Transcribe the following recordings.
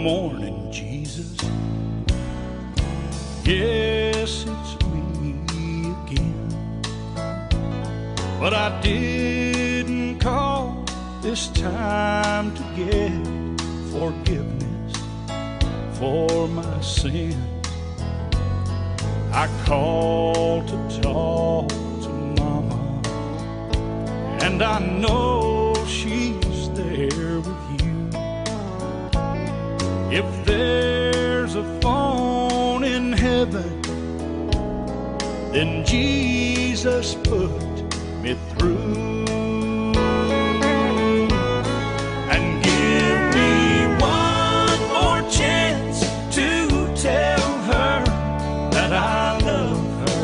Morning, Jesus. Yes, it's me again. But I didn't call this time to get forgiveness for my sin. I called to talk to Mama, and I know she's there with you. If there's a phone in heaven, then Jesus put me through. And give me one more chance to tell her that I love her.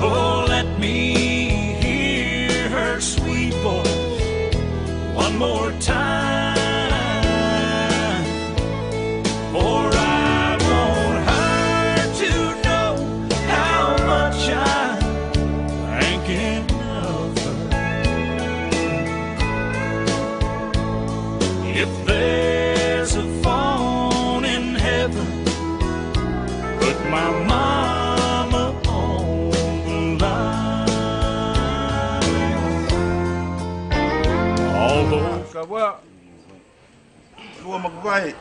Oh, let me hear her sweet voice one more time, for I want her to know how much I'm thinking of her. If there's a phone in heaven, put my mama on the line. Although Kawa. Lua makukai.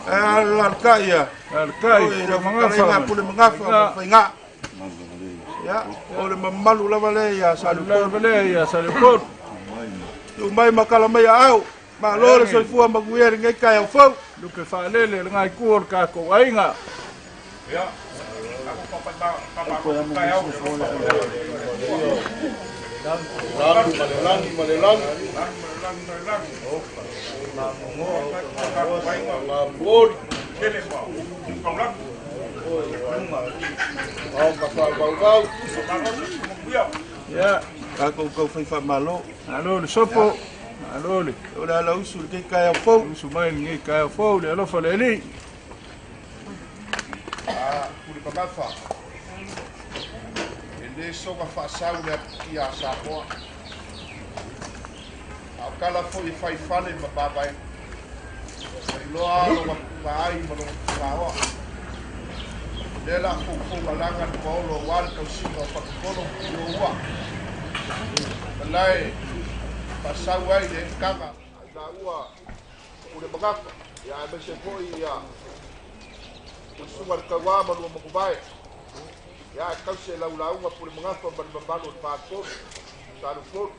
Ala ia. Alkai. Oi, le Mangafa. Mangafa. Pule mangafa, fainga. Ia, o le mamalu lava le ia sa Lava le ia Salepot. Tu mai makala mai au. Ma lo le soifua maguia le ngai kai au fau. Lupe whaalele le ngai kua o le kākou aiga. Langi ma le langi ma le langi. Moli. Au ka wha vau vau. Ia, Ka kou kau whai wha malo. alo le sopo. Alo le. O le ala usu le kai au fau. Usu mai le ngai kai au fau le alofa le ali. Pule Mangafa. E le soga faasau le apukia a Samoa. A o kala foi e fai fale ma babae. Mai loa loga pukaai ma loga pukaoa. Le la foufou alaga le paolo ua le tausiga o fatupolo i o ua. Malae faasau ai le kaga ai la ua Pule Mangafa. Ia e mese foi ia usuga le kauā ma lua makuvae. Ia e kause e laulauga Pule Mangafa ma le mamalu o le fatolu. Salufolu.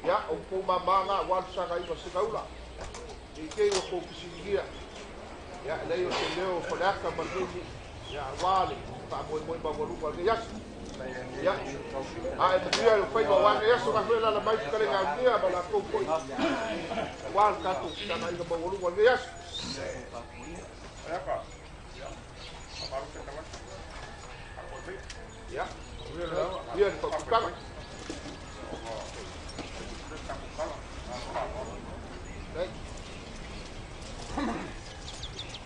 Ia o kou mamaga ua le sagaiga segaula. I ke ua kou pisiligia. Ia e lei o se leo o faleaka ma le ia ua le faamoemoe maualuga o lenei aso. Ia a e manuia le faiva ua lenei aso gafoe lala mai fekalega aunia ma lakou foi. Ua le tatou fesagaiga maualuga o lenei aso. Ia, ia le faaputaga.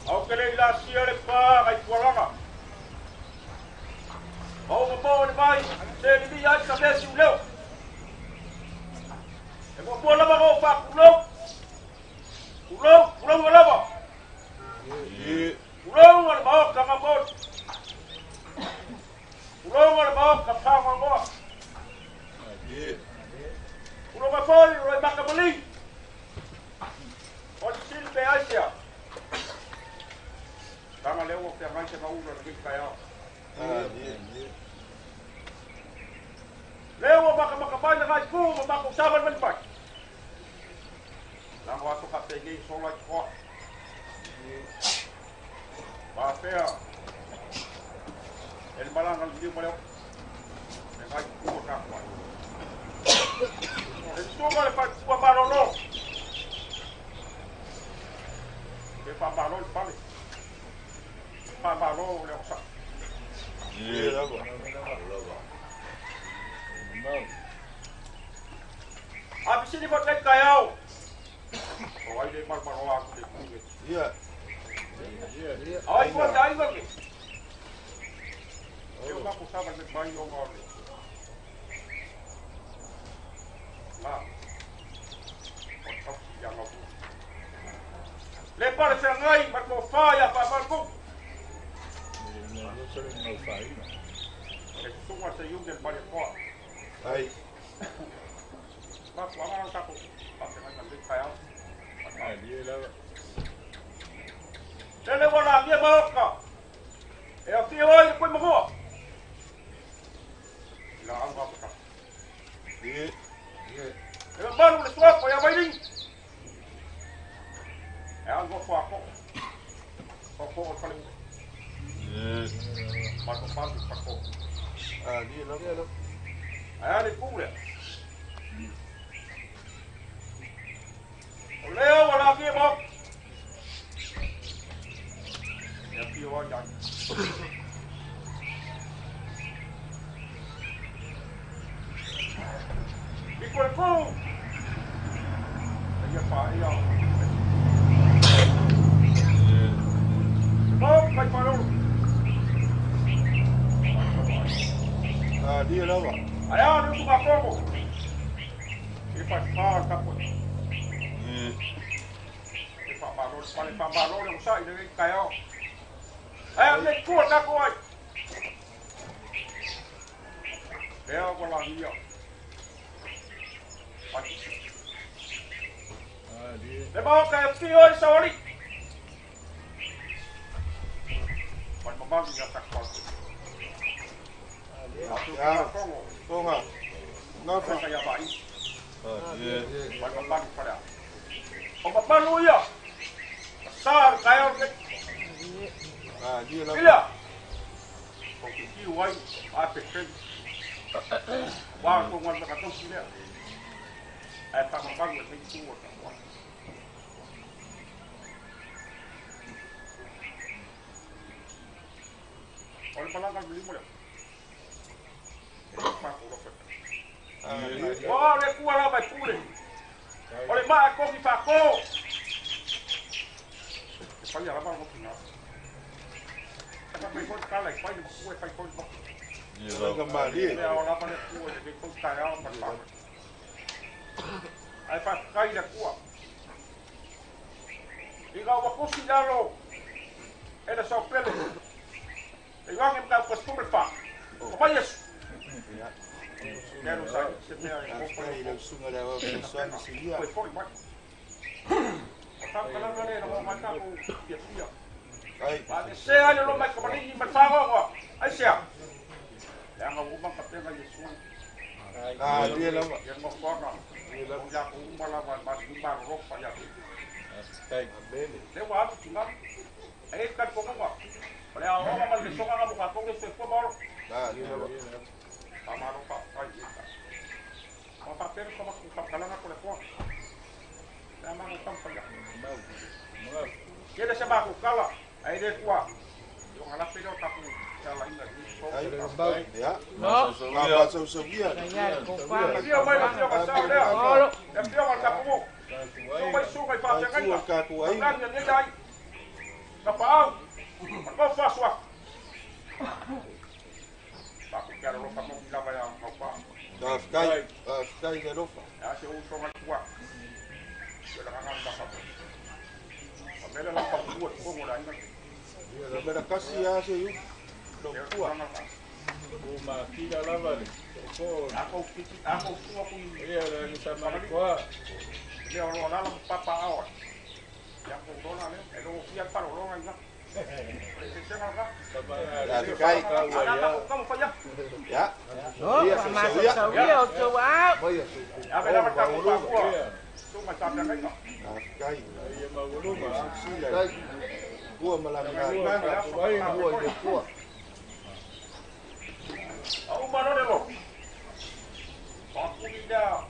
Au ke le ila sia le pa kai tualaga. Au mo mo le mai, se li li ai ka vesi u leo. E mo mo lava go pa kulo. Kulo, kulo lava. Kulo le mo ka mo. Kulo le mo ka pa mo. Kulo ka foi ro makamali. O sil pe ai sia. Tanga leo o te ngai se maula le kai ao. Leo o maka maka mai le ngai ku ma maka sa mai mai. Langa aso ka te nei sola i koa. Ba pea. El malanga le liu maleo. Le ngai ku o ka koa. E sunga le pa kua malolo. E pa malo le pale. Pa malo le osa. A pisini mo te kai au. O ai le mal malo aku le ku. Ia. Ai ko dai wa ke. Eu ma ko saba me mai o ngole. La. Tausi ia ngau. Le pale feagai ma tofa ia faamalulu. E susuga se iuge le Malietoa. Ai. Mafuaaga o tatou faafeagaiga i lenei taeao. Lele ua lagia maoka e afio ai le Tuimanua i laauga amataga. E mamalu le suafa ia Vailigi e alu nofo ato'o tootoo o le faleule ma le mamalu i le faletolu. Ae a le itu lea? O lea ua lagia maoka e afio ai ai. I koe kou, e ia paia Maoka mai Faleolo. Alia lava. Ae a le usugafono i faifā le tapuai. E faamalo le pale, faamalo le onosai i lenei taeao. Ae a lenei tua tatou ai. Lea ua lagia. Le maota e afio ai Saoalii. Ma le mamalu ia Takuala. Ia. Tonga. Gafa. Gafa ia Vaai. Ma le mamalu Faleao. O mamalu ia. Sa le taeao lenei. Alia lava. Ila. Tou te fiu ai ma ape tele. Aua le tou galuega tausi lea. Ae faamamalu e lenei itu o le tapuaiga. O le malaga le lima lea. E le matou lofa. Ua o le Atua lava e pule. O le maa e kogi faato. E faia lava lona tina. E fai mai foi le tala e fai le matua e fai foi le matua. Tulaga malie. Le ao lava le Atua i lenei foi taeao ma le faamoemoe. Ae faafetai i le Atua. Ina ua tusi i lalo e le saopele le Ioane Mataupu 14, Omai Iesu. Lea sa i se mea e Faafetai i lau susuga le Aoao Fesoasoani Silia. Foi foi mai. O faamatalaga lea e lagona mai tatou fiafia. Ai. Faatesea ai le loma i kamalii ma le fagoagoa. Aisea? Leaga ua uma ona tapena Iesu. Alia lava. Ia nofoaga. O i latou uma lava e maliliu malolofa ia te ia. Lea ua alu tina. E i ai le talitonuga, o le aoaoga ma le lesoga na mo tatou le soifua ma ola. Alia lava. Faamalo faafetai i le Ua faapea le matou faamatalaga Toleafoa. Le a matou taumafai atu. Tele se matou tala, ae le tua i ona lape lea o tatou fealaiga i lenei aso. Ia. Masausauia. Afio mai le Afioga Sao lea, le Afioga i le Tapunuu. Susu mai susuga i faafeagaiga, taulagi a lenei aiga, Tapaau ma le nofo aso atu. Matou te alolofa moni lava ia Gaupa. Faafetai, faafetai i le alofa. E a se uso ngai tua. Ia le agaga lena faapea. O mea lea la pau i totonu o le aiga lenei. Numera kasi lava se iu. Lou Lea o le tua. tulaga lena. Ua matila lava le tootoo. A tou titi, a tou susu atu i Ia le agisa Fagalii, malikoa. i mea o lo o alaala ma papaao ai. Ia tou iloa la lea, e le ofia le faalologa i ina. O le eseesega lena. Faafetai. A o le a tatou taumafai atu. Ia. Ia, sausauia. Masausauia o tou au. E ave lava le tatou faamua, susuga i faafeagaiga. Faafetai. Ia maualuga. Silasila i tua ma lana galuega. Ua i le Atua. A uma loa le lotu, faatuli lea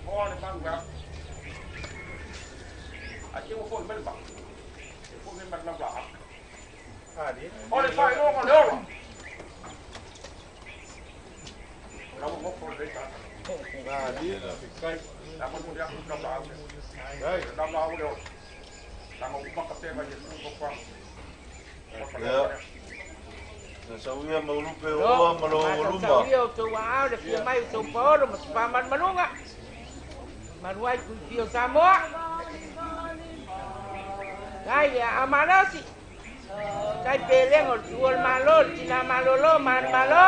moa le manu e alu. Ae te ua foi mai le vaa, e foi mai ma le laulaau. O le faailoga o le ola. O la ua nofo lenei tagata. Le a molimoli atu le laulaau lea. O le laulaau o le ola. Leaga ua uma tapena Iesu nofoaga. Oka lea lea. Na sauia maulupe o oa ma lo ua luma. Masausauia o tou aao le fia mai o tou paolo ma se faamalumaluga. Maluai kuifio Samoa. Tai le amalosi. Tai pelengo le tuo le malo, le tina malolo, man malo.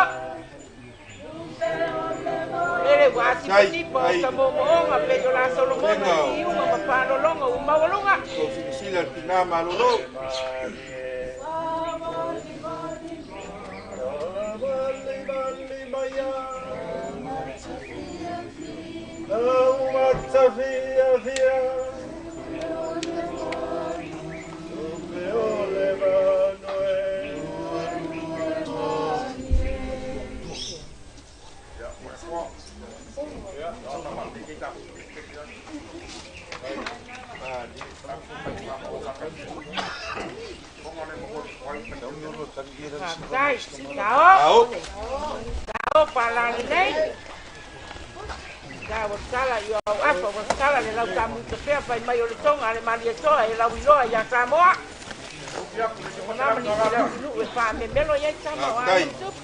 Lele ua asipasipa o sa moomooga pei o la Solomona i iuga ma palologa ua maualuga. Tou silasila le tinā malolo. Faafetai, sao, sao palalelei. Sa ua tatala i au afa, ua tatala le lautamu tapea fai mai o le toga a le Malietoa e lauiloa iā Samoa. Ona ma nisi le atunuu e faamemelo i ai tama o Faafetai. a tupu.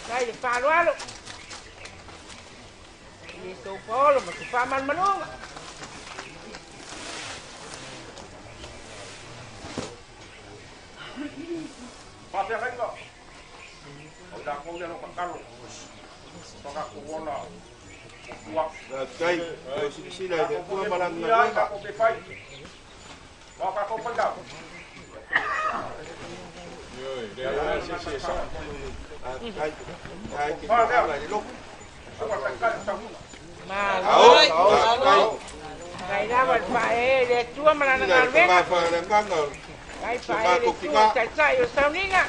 Tai le faaaloalo. I sou paolo ma se faamalumaluga. Faafeagaiga o i lakou ia lo tatalo fakakuona o tua. Faafetai, tou silasila i le Atua ma lana Ia galuega. takou pe fai ma o takou faitau. Faafetai, ai ke tala i le lotu. Suga taitai o sauiga. Malo. Faafetai. Tai lava le faaee i le Atua ma lana Sila i le galuega. tamafa le agaga o Tai se faaee le matou Atua tinā. taitai o sauniga.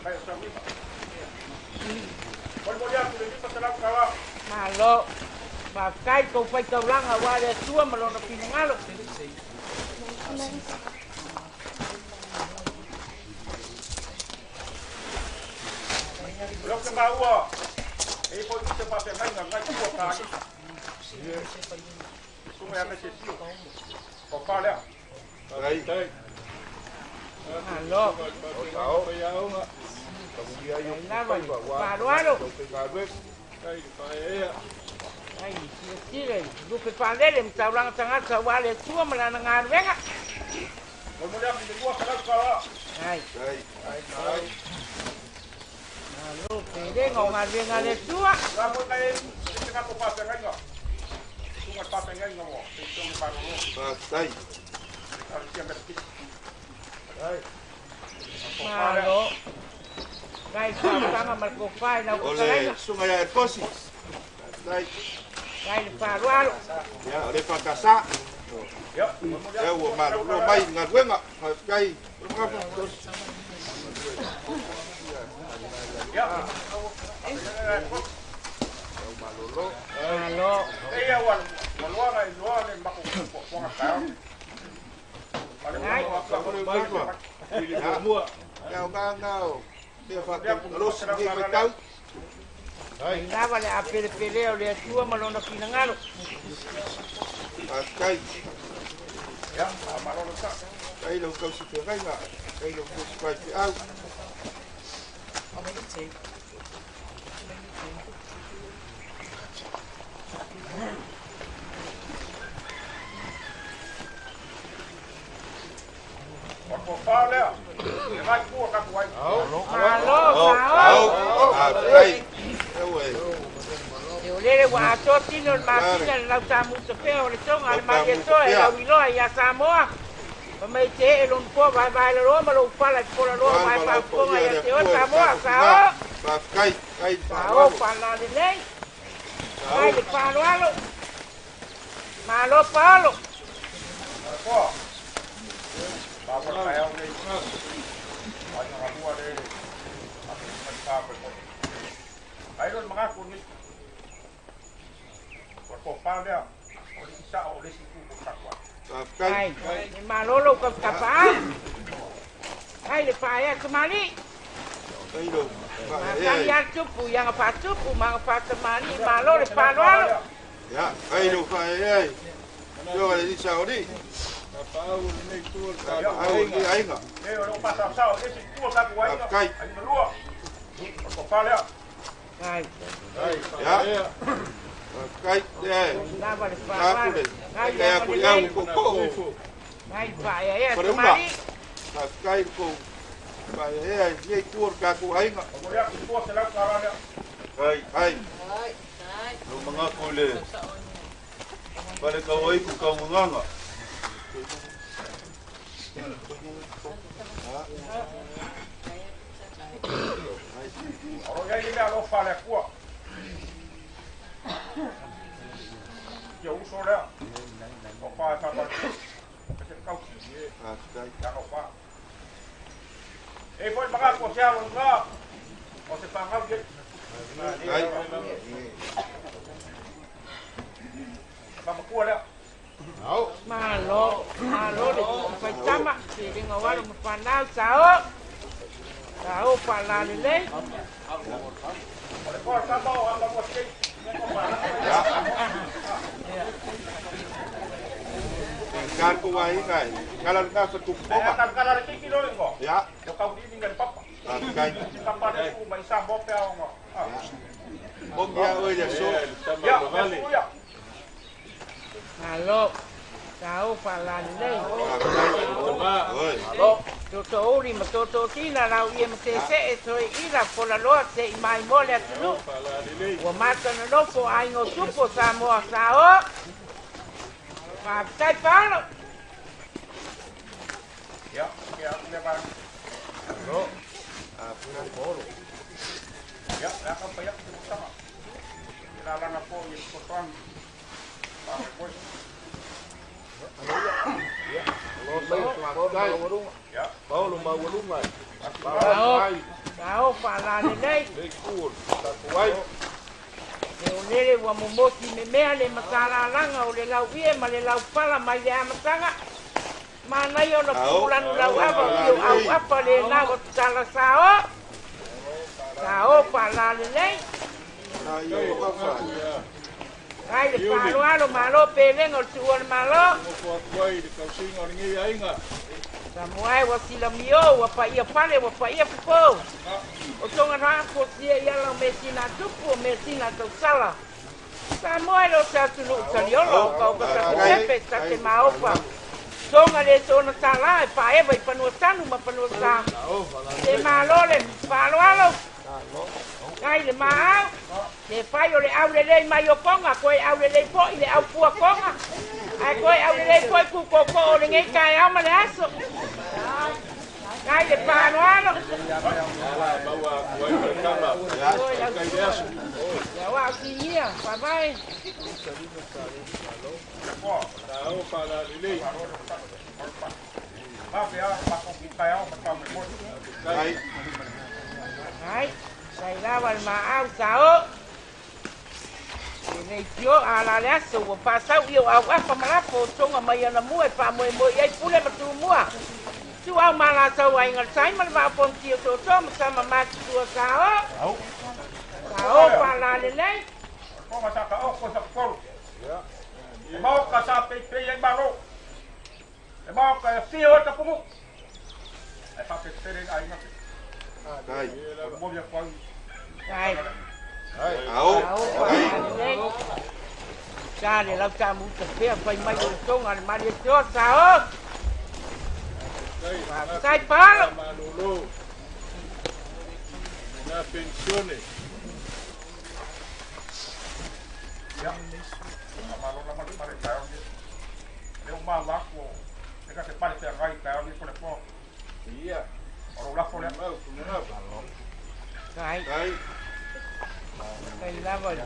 Tai o sauiga. Molimoli atu le 500 tala. Malo. Faafetai tou faitaulaga auā le Atua ma lona finagalo. O lea ou te maua e i foi nisi o faafeagaiga lenai tua taagisa. Suga ia Mesesio. Tofa lea. Ai. Malo. Sao. Tamulia ai o Tai lava le faiva ua faaaloalo. lau faigaluega. Ai, silasila i lupe faalele ma taulaga tagata auā le Atua ma lana galuega. Molimoli atu le 200 tala. Ai. Ai. Malo pelega o galuega a le Atua. La foi kai se ka faafeagaiga. Suga faafeagaiga mo se tau malolo. Faafetai. A le sia Melekisi. Malo. Tai faautaga ma le tofa i lau O le fetalaiga. susuga ia Erikosi. Faafetai. Tai le faaaloalo. Ia, o le faatasa. Ia, molimoli Ia atu ua malolo mai i galuega. Faafetai. Pulega. Ia. Malo. Ia ua ua loa i loa le mako fuafuaga taeao. Ai. Ia, o gagā o mea faatalosi nei faitau. Tai lava le apelepelea o le Atua ma lona finagalo. Faafetai. Ia, malolo sa. Tai lau tausi feagaiga. Tai lau tausi faifeau. O tofa lea. E vai tua ka tu ai. Malo, sao. Faafetai. Eua e. E o lele ua atoa tino le masina le lautamu tapea o le toga a le Malietoa e lauiloa iā Samoa. Pa mai te ee lona poa vaevae laloa ma lou pala i polaloa vae faafofoga ia te oe Samoa, sao. Faafetai. Tai le Sao faaaloalo. faalalelei. Mai le faaaloalo. Malo paolo. Toa. Ba mo taeao nei. Ai nga lua le. A te mai pa ko. Ai lo mga ko ni. O tofa lea. O le isa o le siku ko takwa. Faafetai. Ai, e malolo ka kapaa. Ai le faaea kamali. Tai lau Makali faaea. a tupu, ianga faatupu, maga faatamali, malo le faaaloalo. Ia, tai lau faaea. Ioga le saoli. Au ni aiga. E o lo pasa sa o le siku ka tu ai. Faafetai. Ai nga lua. O tofa lea. Ai, Ia. Kai le. Lava le faaaloalo. Ai le Kai aku le au ko ko. Ai faaeaea Faleula. tamalii. Kai ko. Pai e ai ku ka ku ainga. Kai, Ai. lo mangaku le. Pale kau ai ku kau nganga. O ia i le alofa le Atua. Ia uso lea. O pa e whakawai. E te kausi. Kai. Ia alofa. E foi mga ko siya nga. O se pangau ye. Ai. Pamakua lea. Malo, malo le faitama, felega o alo ma fanau sao. Sao faalalelei. O le koa tama o ama mua kei. Ka ko ainga. Kala nga sa E tupoka. kala kala le kiki lo ingo. Ya. O kau ni ninga le papa. Kai. Papa le su mai sa mo pe ao ngo. Ongia oi le so. Ia, ia. Malo, sao faalalelei. Oi. Totouli ma tototina lau ia ma sese'e toe'ila polaloa se'i maimoa le atunuu. Ua matanonofo aiga o tupu o Samoa sao. Faafetai paalo. Ia, ia le va. Ia, ia ka pa ia te mutanga. Ia la langa po ia ko toang. Pa ko. Ia. Paolo maualuga. Sao, sao faalalelei. Le ku ta ku ai. E o lele ua momoti memea le matalalaga o le lauie ma le laupala mai le amataga. Manaia ona pulanu lauava o fio auapa lenā ua tatala sao. Sao faalalelei. Na io ka fa. Ai le faaaloalo malo pelega o le tuua le malo. Samoa e ua silamio ua paia fale ua paia fofo. O tonga rafosia i ala o mesina tupu o mesina tausala. Samoa e lo se atunuu taliolo o kaoka takupepe tate maopa. Tonga le sona talā e paeva i panua tanu ma panua sa. Te malo le faaaloalo. Ai le maau. Te fai o le aulelei mai o konga, koe aulelei po'i le aupua konga. Ai koe aulelei po'i kukoko o le ngei kaeao ma le aso. Ai le faaaloalo. Ia ua sinia, faavae. Pa pe ao pa ko ki kai ao pa me mo. Ai. Ai, sai lava le maau sao. E nei tio a la le aso ua faasau i o auafa ma lafo o toga mai ana mua e faamoemoe i ai pule ma tumua. Tu au malasau aiga le sai ma le vaafonutio toatoa ma sama matutua sao. Sao faalalelei. Ko ma sa ka o ko sa ko. E mau ka sa pe pe ai malo. E mau ka fio ta pumu. E pa pe tere ai nga. Kai. Mo ia ko. Ai, Ao. sao faalalelei. Sa le lau tamuta pea fai mai o le toga le malie tio sao. Faafetai paalo. Na pensione. Ia. Malo la ma pare kai ao. Le o ma la ko. E ka te pare te ngai kai ao ni ko le po. Ia. O la fo le. Mau ku nganga. Ai, Kai. kai lava le.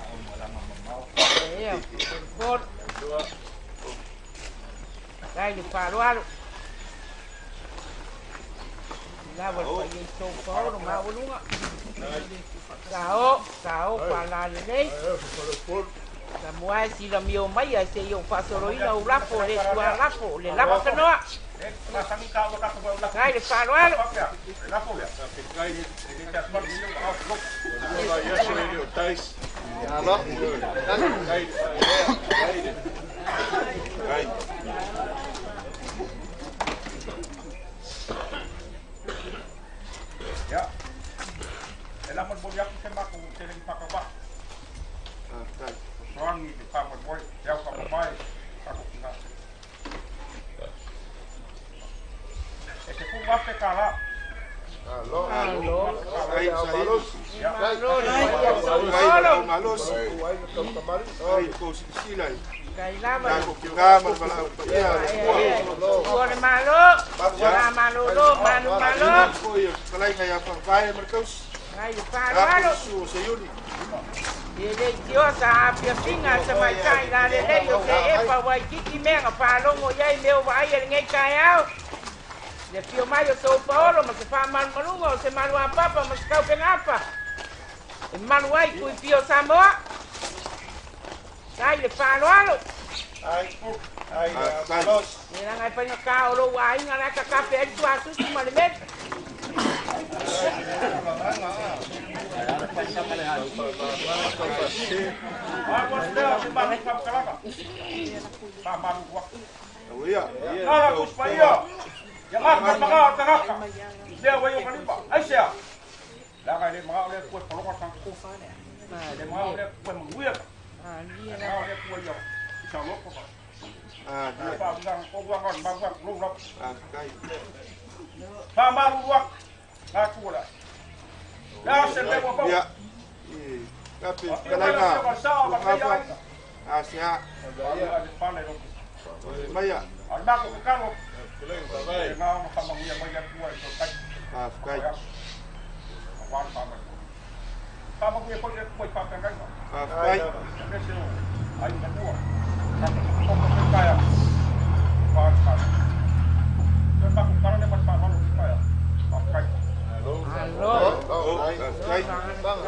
Ea, por. Ai le faaaloalo. Lava le paia i tou paolo maualuga. Sao, sao faalalelei. Samoa e silamio mai ai seia o faasoloina ou lafo le tualafo le lava tanoa. E ma sangi ka o ka ko la. Ai le faaaloalo. Pa pe. La fo le. Kai. E te asma ni o au ko. Ua ia so ele o tais. Kai. Kai. Kai. Ia. E la mo mo ia ku se ma ku te le pa ka ba. Kai. Soangi. Ai ma lau malosi. Ai kou silasila i tatou tina ma le valaau paia a le Atua. Ua le malo, la malolo, malu malo. Foi o le fetalaiga ia Faavae ma le tausi. Ngai le faaaloalo. Susu o Seiuli. E le itioa sa afiafiga a tamaitai lalelei o se epa Waikiki mea na faalogo i ai mea o vaaia i lenei taeao. Le afio mai o sou paolo ma se faamalumaluga o se maluapapa ma se taupegapa e malu ai tuifia o Samoa. Sai le faaaloalo. E laga e faigata o lou aiga la tatape ai le tuasusu ma le meli.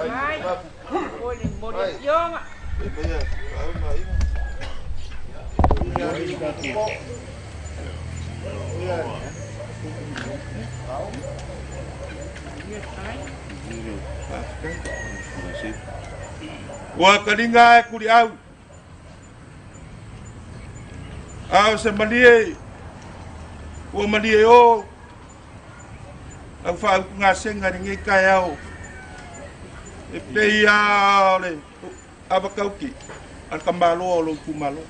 Ai, foi le moli afioga. Ua kaliga e kuliau. A o se malie, ua malie o lau faautugasega i lenei taeao e pei lava o le avakauti a le tamaloa o lou itumalo.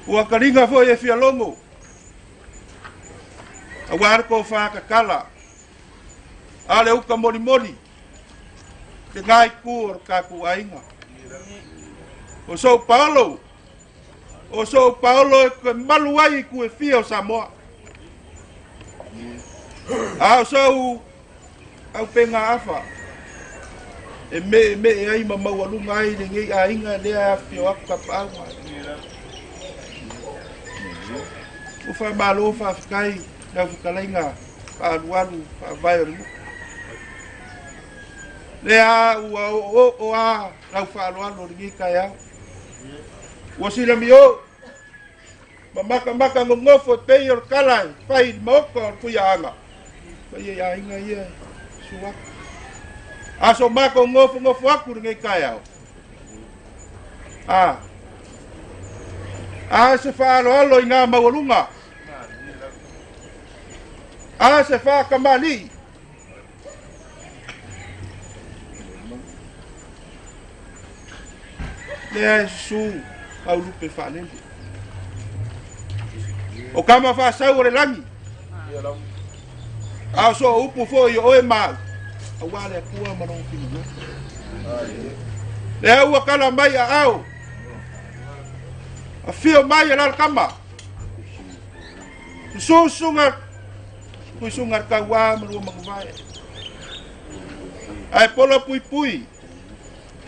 Ua kaliga foi e fia logo aua le tofa tatala a le uta molimoli lena itu o le tatou aiga. O sou paolo, o sou paolo e te malu ai i itu e fia o Samoa. A o sou aupenga afa e meemee ai ma maualuga ai lenei aiga lea e afifio atu tapaau. Ua faamalo faafetai lau fetalaiga faaalualu faavae o le nuu. Lea ua oooo a lau faaaloalo i lenei taeao. Ua silamio ma matamata nonofo e pei o le tala e fai i le maota o le Tuiaaga. Paia i aiga ia e susu atu. Aso matou nofonofo atu i lenei taeao. A, a se faaaloalo i ngā maualuga. A se faatamalii. Lea e susu au lupe faalele. O kama faasau o le lagi. A o soo upu foi o oe ma au, aua le Atua ma lou finagalo. Lea ua kala mai a ao, afio mai e lalakama, susu susuga Tuisuga le tauā ma lua manuvae. Ae pola puipui,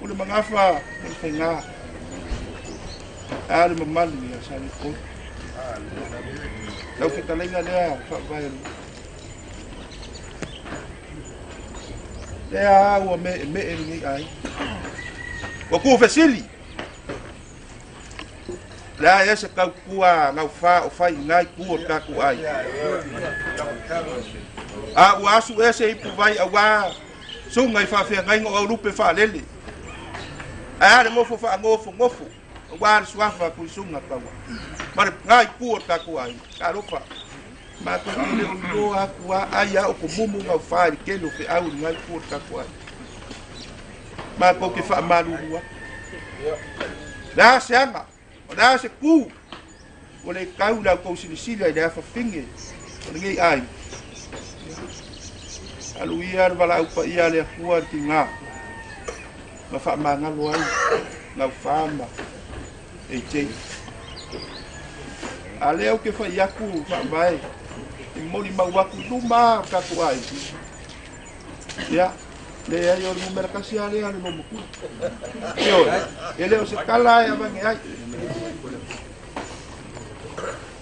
o le magafa ma le faigā. A le mamalu ia Salepolu. Lau fetalaiga lea faavae o le Lea ua meemee lenei aiga. Ua tuufesili. Le a e se tautua gaufā o fai i ngai tu o le tatou aiga. A ua asu ese ipuvai auā suga i faafeagaiga o Aulupe faalele. Ae a le nofo faanofonofo auā le suafa Tuisuga taua ma le ngai tu o le tatou aiga. Talofa. Matou te le o iloa atu a ai a o komumu gaufā i le tele o feau i le ngai tu o le tatou aiga. Matou te faamalulu atu. Le a se aga, o le a se ku, ua le tau i la outou silasila i le afafine o lenei aiga. Alu ia le valaau paia a le Atua i le tiga ma faamagalo ai gaufā ma AJ. A lea ou te fai atu faavae e molimau atu i luma o tatou aiga. Ia, leai o le numera 1 lava lea o le loomatua. Ioe, e le o se tala e avane ai.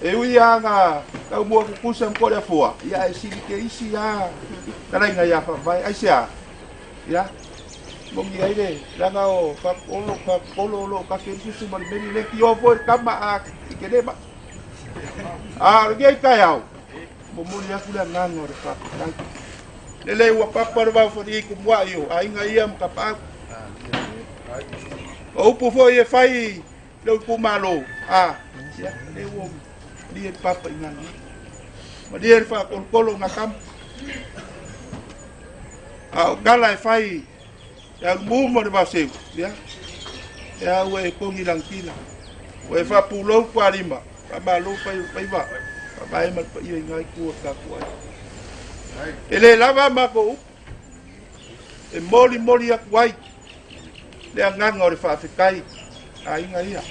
E ui lava na taumua tutusa ma Toleafoa, ia ae sili te isi lava talaiga ia faavae. Aisea? Ia, moni ai le leaga o Olo, Olo o lo o tafe ai le susu ma le meli lea, tioa foi le tama a i te le mai. A o lenei taeao, momoli atu le agaga o le faafetai. Lele ua papa le vaofalii i tumuai o aiga ia ma tapaau. O upu foi e fai i lou itumalo, a, ia, lea ua malie le papa i galuega. Malie le faatolotolo o Gatama. A o tala e fai i Alumu ma le Vaoseu, ia, e a ua e togi lanakila. Ua e faapulou tualima, faamalo fai o le faiva, faavae ma le paia i ngā itu o le tatou aiga. E le lava a matou upu e molimoli atu ai le agaga o le faafetai a aiga ia.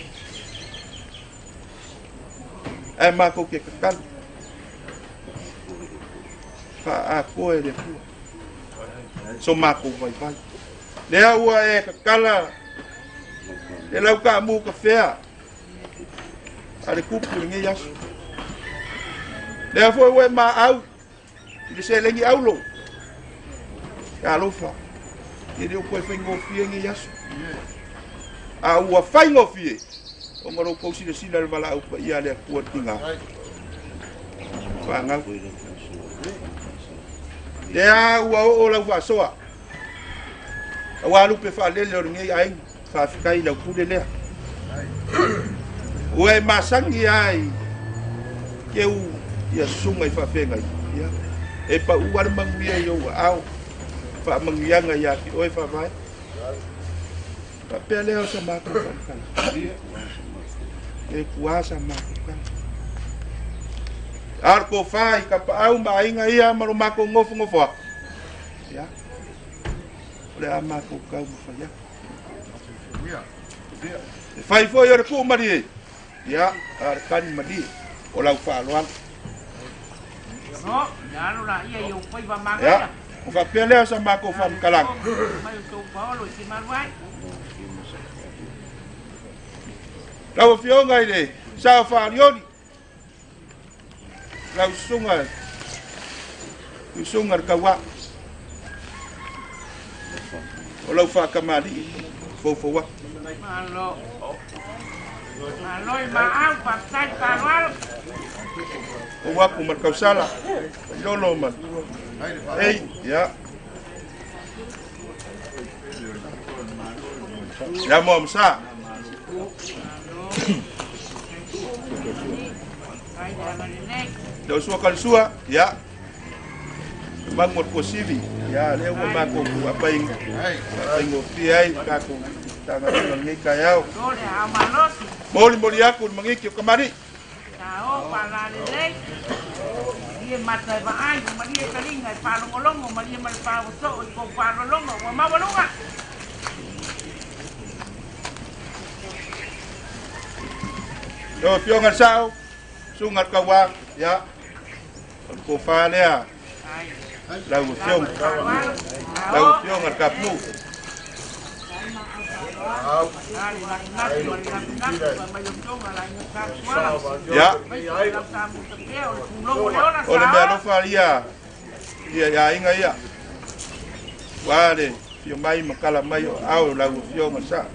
Ae matou te tatalo faaatoa e le Atua so matou vaivai. Lea ua e tatala le lautaamu kafea a le tupu i lenei aso. Lea foi ua e maau i le seleni aulo. E alofa, e le o toe faigofie lenei aso. A ua faigofie, ona o lo outou silasila i le valaau paia a le Atua i le tiga. Fanau. Lea ua oo lau faasoa. Aua lupe faalele o lenei aiga. Faafetai i lau pule lea. Ua e masani lava i keu ia susuga i faafeagai. Ia, e pau lava le manuia i ou aao, faamanuiaga ia te oe faavae. Faapea lea o sa matou faamatalaga. E tuā sa matou tala. A o le tofa i tapaau ma aiga ia ma lo matou nofonofo atu. Ia, o le a matou taumafai atu. E fai foi o le tuu malie, ia, a o le tali malie o lau faaaloalo. Ia, o faapea lea o sa matou faamatalaga. Lau Afioga i le Sao Faalioli, lau susuga Tuisuga le Tauā, o lau faatamalii foufou atu. Malo. Malo i maau, faafetai le faaaloalo. Ou atu ma le tausala, Lolo ma ei, ia. Ia mo amsa. Lau sua kalisua, ia. Mangu o le kuasivi, ia, lea ua matou apaigofie ai le tatou Matagaluega i lenei taeao. Molimoli atu le magiki o kamali'i. Sao faalalelei, malie mata e vaai, malie taliga e faalogologo, malie ma le paoa soo i kou faalologo ua maualuga. Lau Afioga i le Sao, Susuga i le Tauā, ia, o le tofa lea, lau Afioga, lau Afioga i le Kapulu. Ia, o le mea alofa ia, ia i aiga ia, ua le fia mai ma tala mai o aao o lau Afioga i le Sao.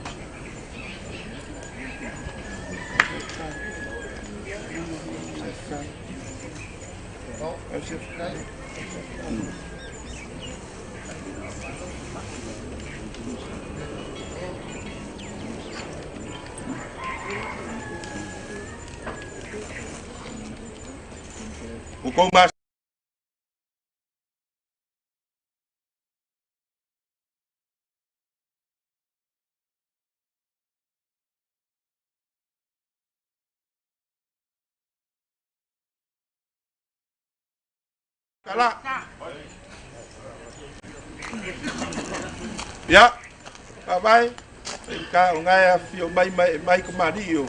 Ua tou Kala. Ia, faavae, ka o ngai afifio mai ma e mai kamali'i o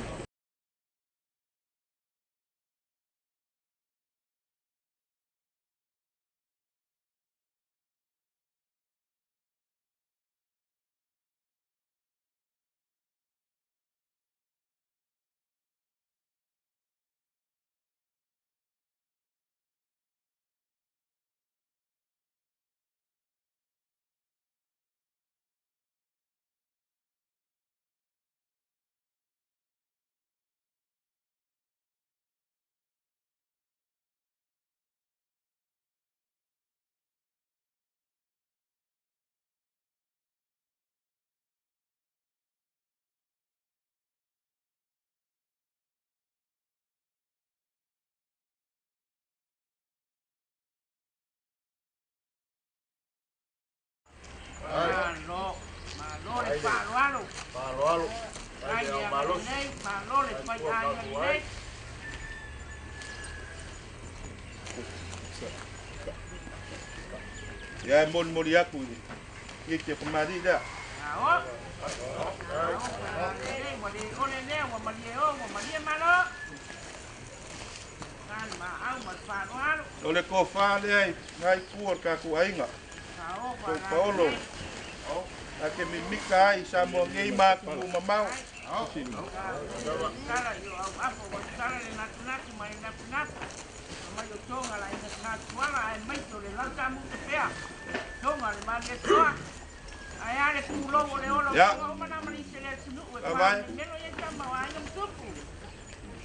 Malo, malo le faaaloalo. Faaaloalo. Ai Ai le malosi. agalelei, malo le faiaiga lelei. Ia e molimoli atu i le ke kamali'i lea. Ao, ao faalalelei, ua le ole lea, ua malie o, ua malie malo. Ka le maau ma le faaaloalo. O le kofā lea i ngai tua o le tatou aiga. Ao Ko Paolo. faalalelei. A ke mimika ai sa mo nei ma atunuu mamao. Sala i o au apo ua sala le natunatu ma le napunapu. Mai o tonga la ina satuala ae maise o le lautamu te pea. Tonga le malietoa. Ae a le pulou o le ola o Ia. tonga uma na malise le atunuu e Faavae. faamemelo ia tama o aiga ma tupu.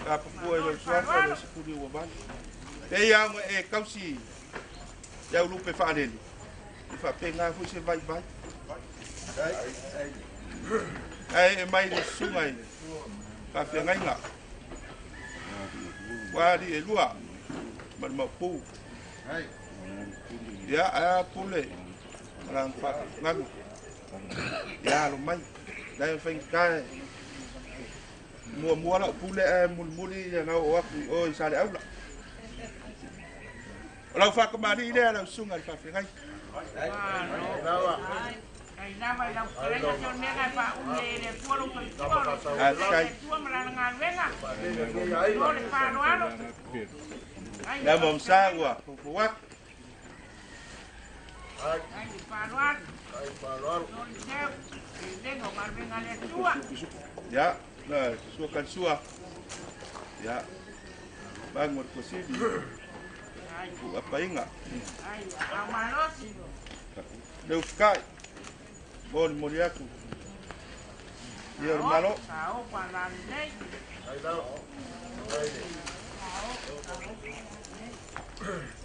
Kapapua i lau suafa le 18. Pei a ona e tausi i au lupe faalele. E faapena foi se vaivai. Ae e mai le susuga i le faafeagaiga. Ua alii e lua ma le maopu. Ia, ae a pule ma lana faatufugaga. Ia alo mai. La e faigata e muamua lau pule ae mulimuli ia na oo atu i o i Saleaula. O lau faakamalii lea lau susuga i le faafeagaiga. Malo. Ai lava i lau fetalaiga se o le mea na e faaumi ai e le Atua lou soifua o lou Ae soifua fetai. le Atua ma lana galuega. Malo le faaaloalo. Ai Le lau mo msa fetalaiga. ua fufu atu. Ai le faaaloalo. Ai faaaloalo. Lo le seu. Lelega o galuega a le Atua. Ia, na sua kalisua. Ia, magu o le tuasivi. Ai, U apainga. ai, au malosi. Le ufukai. Molimoli atu. Ia o le malo. Sao faalalelei. Ai lau. Ai le.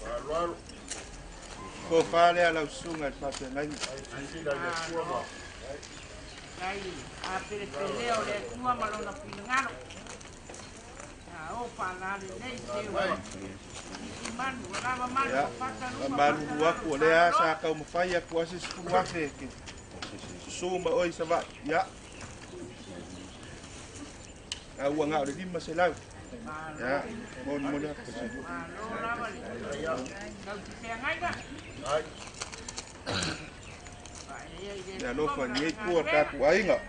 Faaaloalo. Tofa lea lau susuga i le faafeagaiga. Ai sisila i le Atua ma. Ai, a pelepelea o le Atua ma lona finagalo. Sao faalalelei seu. Isi manu, ua lava manu, Ia, ua fata luma, famalulu fata lalo, atu o lea sa faaaloalo. taumafai atu a se 10,000 e ke susu ma oe i Savaii. Ia, a ua na o le 500. Ia, Malo, molimoli atu. malo lava le tausifeagaiga. Ai. Faaeia i le Le Atua alofa ma i lenei lana tua o le galuega. tatou aiga.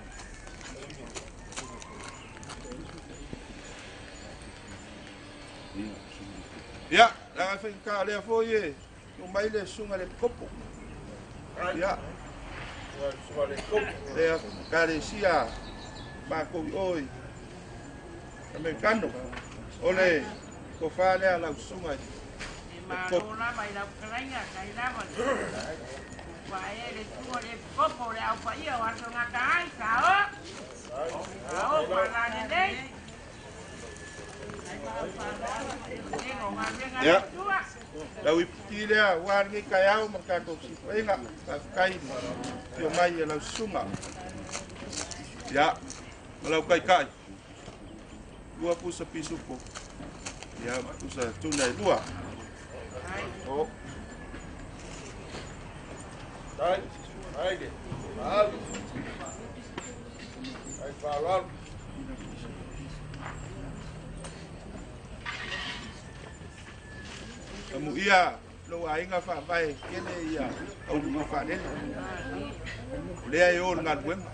Ia, laga faigata o lea foi e o mai le susuga i le Epikopo. Ia, Ia susuga le kopo. lea ekalesia matou i o i Amerikano. O le tofa lea lau susuga i E le malo Epikopo. lava i lau fetalaiga, kai lava le faaee le tua le epikopo o le aupaia o aso gata ai. Sao, sao faalalelei. Lelega o galuega a le Ia, Atua. lau iputi lea ua lenei taeao ma le tatou sifuaiga. Faafetai i le afio mai e lau susuga. Ia, ma lau taitai. Lua pusa pisupo. Ia, ma pusa tuna e lua. Ai, O, Ai. Ai le. Faalu. Ai faaaloalo. amuia Lou aiga faavae tele ia auluga faalele. O lea e o le galuega.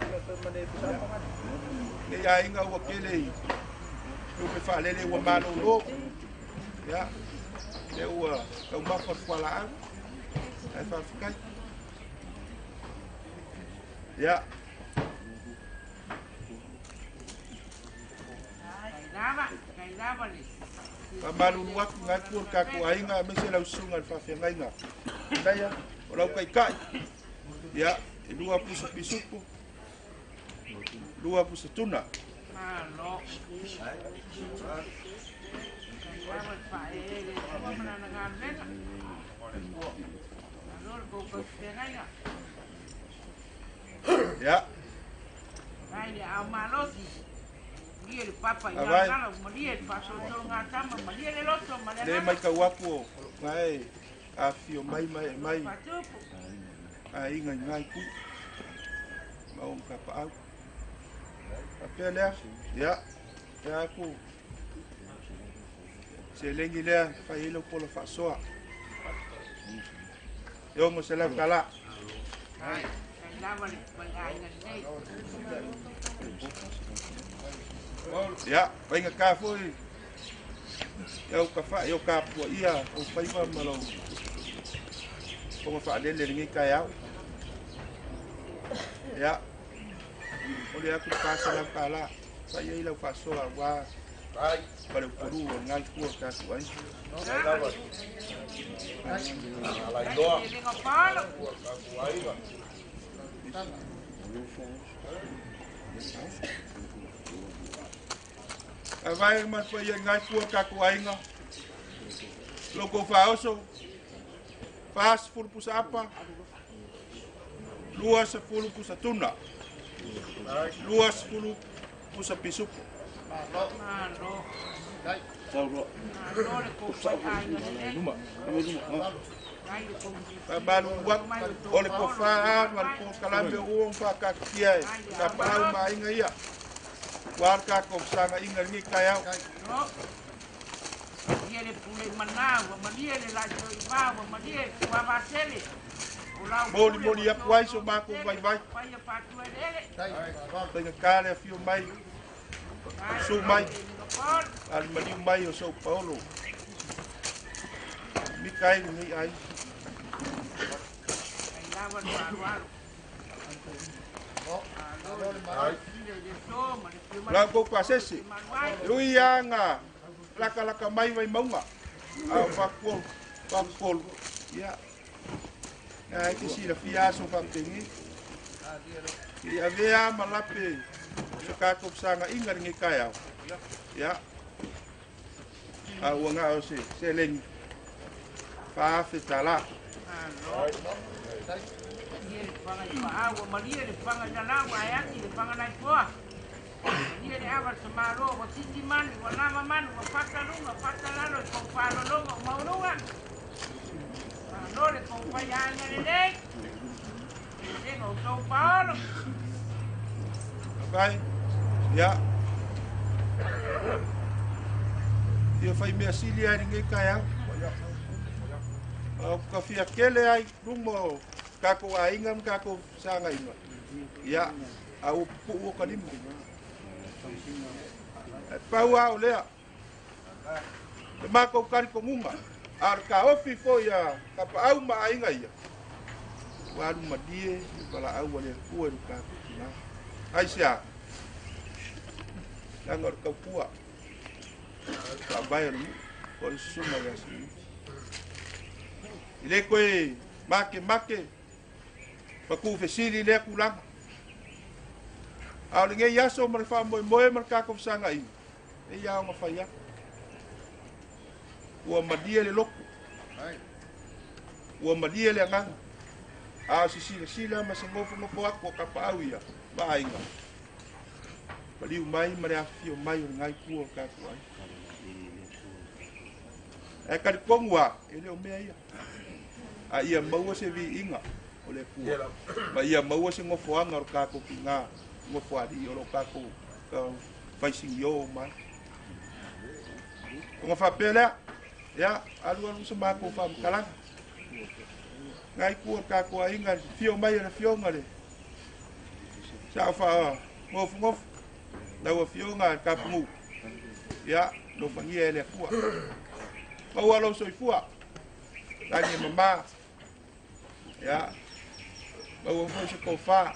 Nei aiga ua tele i tupe faalele ua malolo. Ia, lea ua taumafa le fualaau. Ae faafetai. Ia. Faamalulu atu ngai tua le tatou aiga aemaise lau susuga i le faafeagaiga. Naia, o lau taitai. Ia, e 2 pusa pisupu, 2 pusa tuna. Ia. Avai. Le mai tau atu o ngai afio mai mai mai aiga i ngai ku. Ma o kapaau. Faapea lea, ia, lea aku seleni lea fai ai lau pola faasoa. E 600 tala. Ia, faiga ka foi. Ia o ka ia ka pua ia o faiva ma lau ponga faalele lenei taeao. Ia, o le atu 400 tala. Fai ai lau faasoa aua ma le upolu o ngai tua tatou ai. Avai ma fai ai ngai tua tatou aiga. Loko faaoso, 40 pusa apa, 20 pusa tuna, 20 pusa pisupu. Faamalu atu o le tofa ma le polokalame ua faakatatia e kapaau ma aiga ia. Ua le tatou fesagaiga i lenei taeao. Molimoli atu ai so matou vaivai. Faigata le afio mai, susu mai, a le maliu mai o São Paulo. Mika ai lenei ai. Lau kou pasese, ui anga laka laka mai vai maunga. A fakol, fakol. Ia. Ai ke sila fia so fapengi. I avea malape so ka sanga inga lenei taeao. Ia. A ua ngā o se seleni. 4,000 tala. Vai. Ia. Ia fai mea sili ai lenei taeao. O ka fia kele ai luma o tatou aiga ma tatou fesagaiga. Ia, a ua pupuu o ka lima. E pau a o lea. Le matou talitonuga. A o le taofi foi a kapaau ma aiga ia. Ua alu malie le valaau a le Atua i le tatou tina. Ai se a? Leaga o le tautua. Faavae o le nuu. O le susuga ia Simiti. I le koe make make ma tuufesili lea tulaga. A o lenei aso ma le faamoemoe ma le tatou fesagaiga, e ia ona fai atu. Ua malie le loto. Ua malie le agaga. A o se silasila ma se nofonofo atu o kapaau ia ma aiga. Maliu mai ma le afifio mai o lengai tua o tatou ai. E talitonu a, e le o mea ia. A ia maua se viiga o le Atua. Ma ia maua se nofoaga o le tatou tiga, nofoalii o lo tatou faisigio mai. Ona faapea lea, ia, alu alu se matou faamatalaga. Ngai kua ka kua inga fio mai le fionga le. Sa fa ngofu ngofu. Lau fionga ka pumu. Ia no fangia ele kua. Maua lo soifua. Lagi mama. Ia. Maua foi se kofa.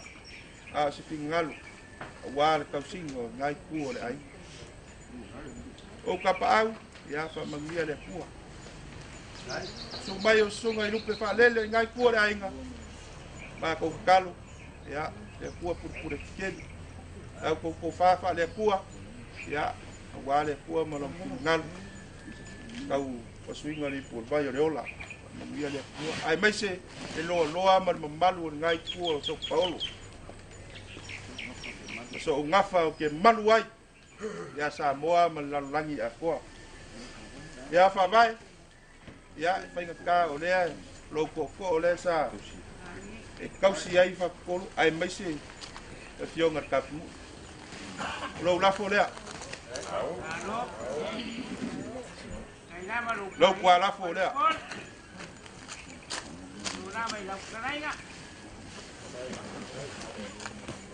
A se fingalu. Awa le kausingo ngai kua le ai. O kapaau ia fa mangia le kua. Su mai o sunga i lupe whaalele ngai kua le ainga. Ma kou kalo, ia, le kua purupure kikeli. Au kou kou whawha le kua, ia, awa le kua ma long ngalu. Kau pasuinga li pur vai o le ola. Manuia le kua. Ai mai se e loa loa ma le mamalu o ngai kua o so paolo. So ngafa o ke malu ai. Ia Samoa ma le lalolagi akoa. Ia whawai. Ia, whainga ka o lea, lo koko o lea sa e kausi ai whakakolu, ai mai se e fionga kapumu. Lo lafo lea. Lo kua lafo lea.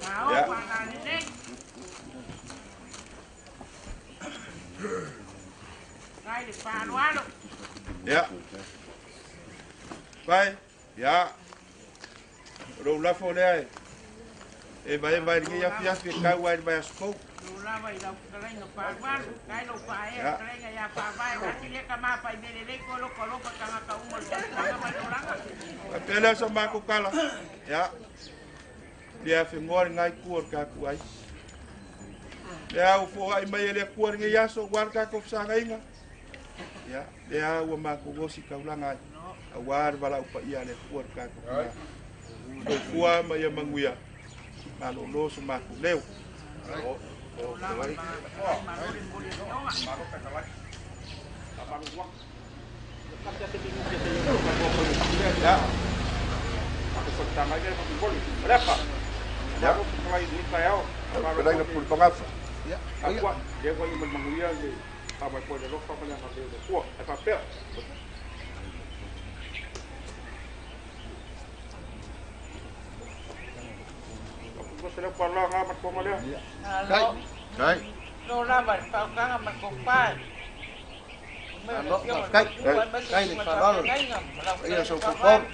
Ia. Ia. Vai, ia. Lo lafo lea e. E vai vai ngi ya fia fia ka wai vai asko. Lo lava i lau fetalaiga faalualu, kai lou faaea fetalaiga ia faavae gati lea ka mapai mea lelei koe loko alofa tagata uma o le tautaga ma le tulaga. Faapea lea sa makou kala. Ia. Fia fegoa le gai kua o le kakou ai. Lea ua foai mai e le Akua lenei aso uā le tatou fesagaiga. Ia, lea ua makou osi taulaga ai. Auā le valaau paia a le Akua le tatou tina. Soifua ma ia manuia. Malōlō so makou leo. Ia. Ia. Pelaina pule pagafa. Kai. Lo lava le faukaga ma le kopae. Kai. Kai le faalalo. Ia sau popolo.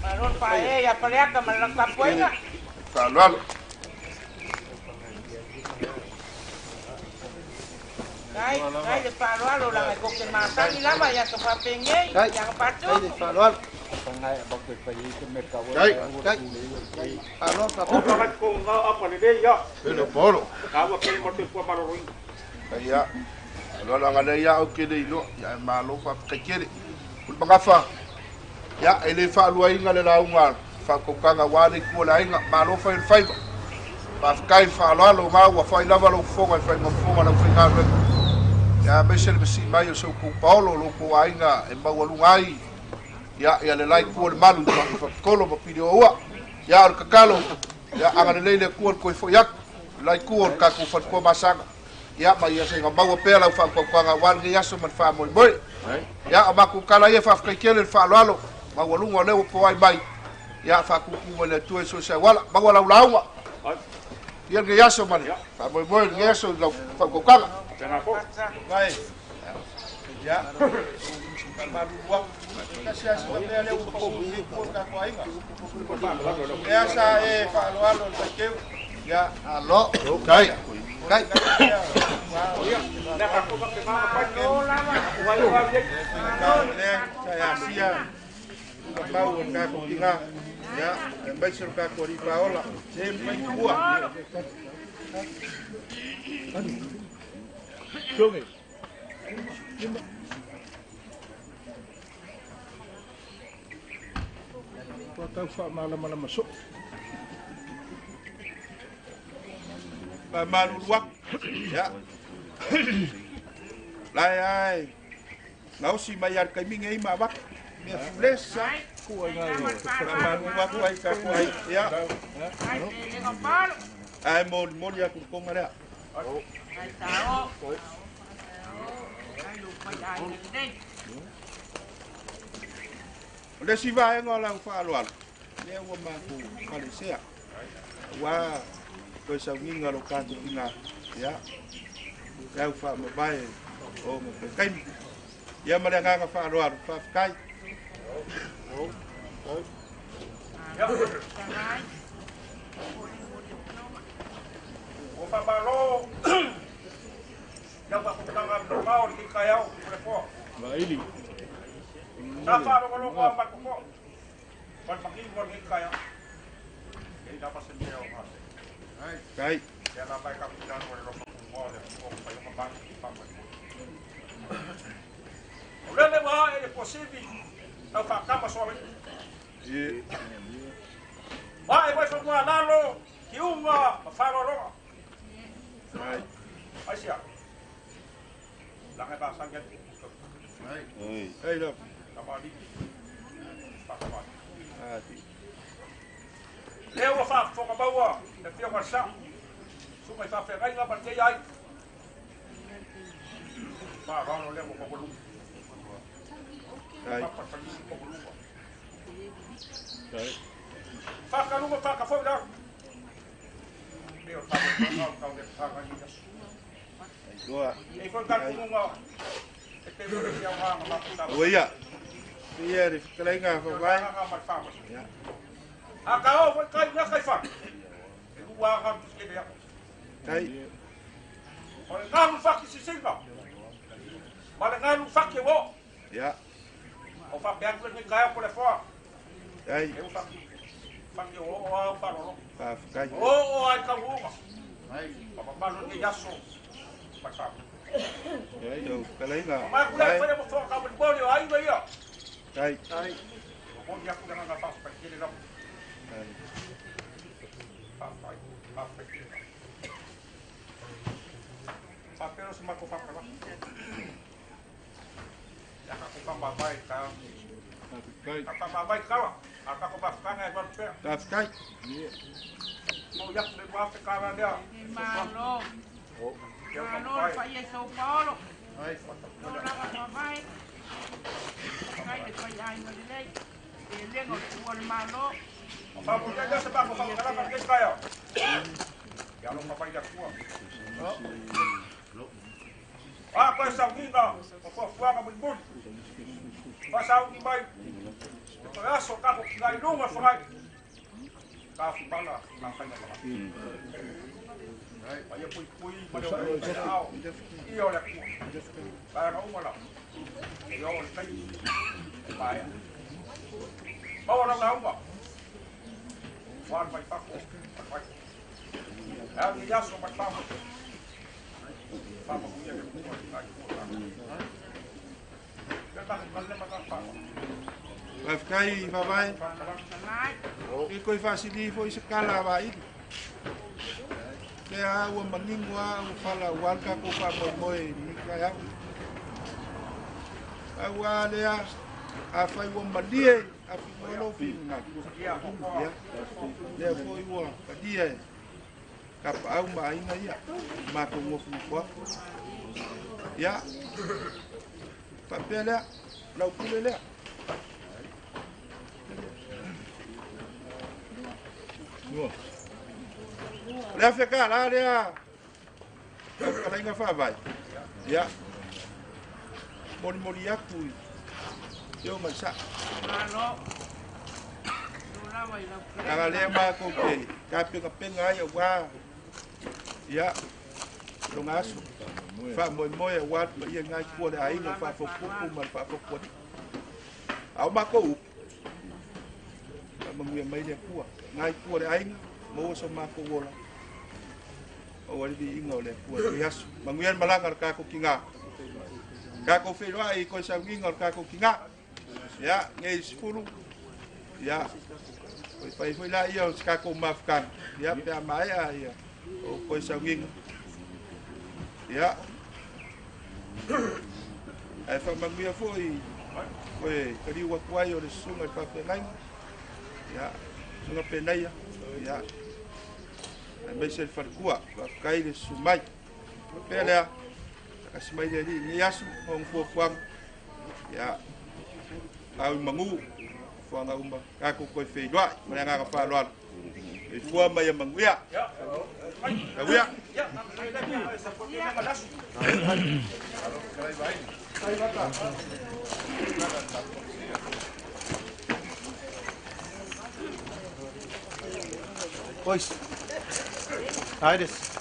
Malo le faaea ia Faleata ma le lau tapuaiga. Faalalo. Kai, kai le faaaloalo laga e kou te masani lava ia aso faapenei, Kai. ia Kai le agapatupu. faalalo. Kai. Kai. Faalalo Pele polo. Ia. Alo la ngale ia o kele ilo. Ia malo fa kaikere. Pule magafa. Ia ele fa luainga le launga. Fa kokanga wale ku la inga malo fa il faiva. Fa kai fa lo ma wa fa lava lo fonga fa ngo fonga la fa ngalo. Ia mese le mesi mai o seu ku Paolo lo ku ainga e maualuga ai. Ia ia le lai ku le malu fa fa kolo ma pili o ua. Ia o le kakalo. Ia anga le leile ku o le koe foi atu. Lai ku o le kakou falekoa masaga. Ia ma ia seiga maua pea lau faaukaukauaga aua lenei aso ma le faamoemoe. Ia o makou kala ia faafetai tele le faaaloalo maualuga o lea ua poai mai. Ia faakūkū mai le Atua i so o se auala. Maua lau lauga. Ia lenei aso ma le faamoemoe lenei aso i lau faaukaukauaga. Vai. Ia. Faamalulu atu. Tasi lava sina mea lea ua pau i kua o le tatou aiga. Lea sa e faaaloalo le faiteu. Ia. Alo. Kai. Kai. Lea sa e asia ka mau o le tatou tina. Ia, aemaise o le tatou alii paola. Se mai tua. Ua tau faamalamalama soo. Faamalulu atu. Ia. Lae ai. Gaosi mai a le taimi nei ma avatu. Mea fulesa. Faamalulu atu ai tatou ai. Ia. Kai felega palo. Ae molimoli atu le toga lea. Kai tao. Kai lou faiaiga lelei. O le isi vaega o lau faaaloalo, lea ua matou falesea, aua toe saugiga o lo tatou tina, ia, le au faamavae o ma taimi. Ia ma le agaga faaaloalo, faafetai. Ua faamalo lau faafofogaaga mamao i lenei taeao o le Atua. Vaili. Sa faalogologo lava ma le totoa ma le manino o lenei taeao. E leai lava se mea o gase. Kai. Lea lava e tatou te lalo i le alofa tumua o le Atua ua fai ona matou faamoemoe. O lele ua ae i le tuasivi lau faatama soalii. Ua ae mai fanua lalo, tiuga ma faaaloaloga. Aisea? Leaga e masani ai le tupu tau. Ai lava. Tamalii. Faatamalii. Lea ua faafofoga maua le Afioga i le Sao, Susuga i Faafeagaiga ma lenei aiga. Faaaloalo lea ua maualuga. Papa falisi maualuga. Faakaluga faakafoi lalo. Pei o le faamoemoega o tau le faga i aso. E i foi talitonuga e pei foi le aoga na matou tala. Ua ia. Ia le fetalaiga faavae. Ma le faamasino. A ka oo foi kai mea kai fale. E lua aga tele atu. Kai. O le galu faki sisiga. Ma le galu faki e o. Ia. O faapea atu lenei taeao po le afoa. Kai. E ua faki o oo au faalolo. Faafetai. O oo ai tauuga. Ma mamalu lenei aso. Ma le faamasino. Lau fetalaiga. O maku le whaia mo whakau moli o aiga ia. Kai. O moni aku le nganga whawhai tele lava. Whawhai, whawhai tele lava. Whapero se mako whakala. Ia kako whamawai ka. Ka whamawai kala. A kako whakanga e waru pea. Faafetai. Mo iaku le wafe kala lea. Malo. Malo le paia i São Paulo. Lo lava faavae. Kai le faiaiga lelei. Lelega o le tuua o le Malo. Whamulia se mako whakalaka ke kai. Ia alofa mai le Atua. A koe saugiga o fuafuaga mulimuli. Faasaugi mai le toe aso kako ki ngai luga o le whangai. Ka fumala ngā whainga whanga. Mai e pui pui ma le o le ao. Ia o le Atua. Vaega uma la. E o le taimi. E maea. Maua lau lauga. Wan mai fafo. Mai. E au ni aso mai fafo. Fafo kuia le kua ngai kua. Le tahi le mata fafo. Faafetai faavae. E koe faasili foi se kala a vaili. Lea ua manino a ua fala ua le tatou faamoemoe i lenei taeao. Aua lea afai ua malie a finoa lou finagalo. Ia, lea foi ua talia e tapaau ma aiga ia, matou nofonofo atu. Ia, faapea lea, lau pule lea. O le afe kālā lea, lau fetalaiga faavae. Ia, molimoli atu i Afioga i Sao. Leaga lea matou te tapenapena ai aua, ia, lona aso. Faamoemoe aua le paia i lena itu o le aiga, le faafotupupu ma le faafotualii. A o matou upu, faamanuia mai le Atua. Lena itu o le aiga, maua so matou ola. Maua le viiga o le Atua i lenei aso. Manuia le malaga o le tatou tina. Tatou feiloai i toe sauniga o le tatou tina. Ia, nei 10. Ia, oi fai foi la ia o se tatou mafutaga. Ia, pe a maea ia o toe sauniga. Ia, ae faamanuia foi koe taliu atu ai o le susuga i le faafeagaiga. Ia, susuga Penaia. Ia, aemaise le faletua. Faafetai le susu mai. Faapea lea, takasi mai le Alii i lenei aso ma ona fuafuaga. Ia, au i manu. nofoaga uma tatou toe feiloai ma le agaga faaaloalo. Soifua ma ia manuia. Tauia. Boys. Titus.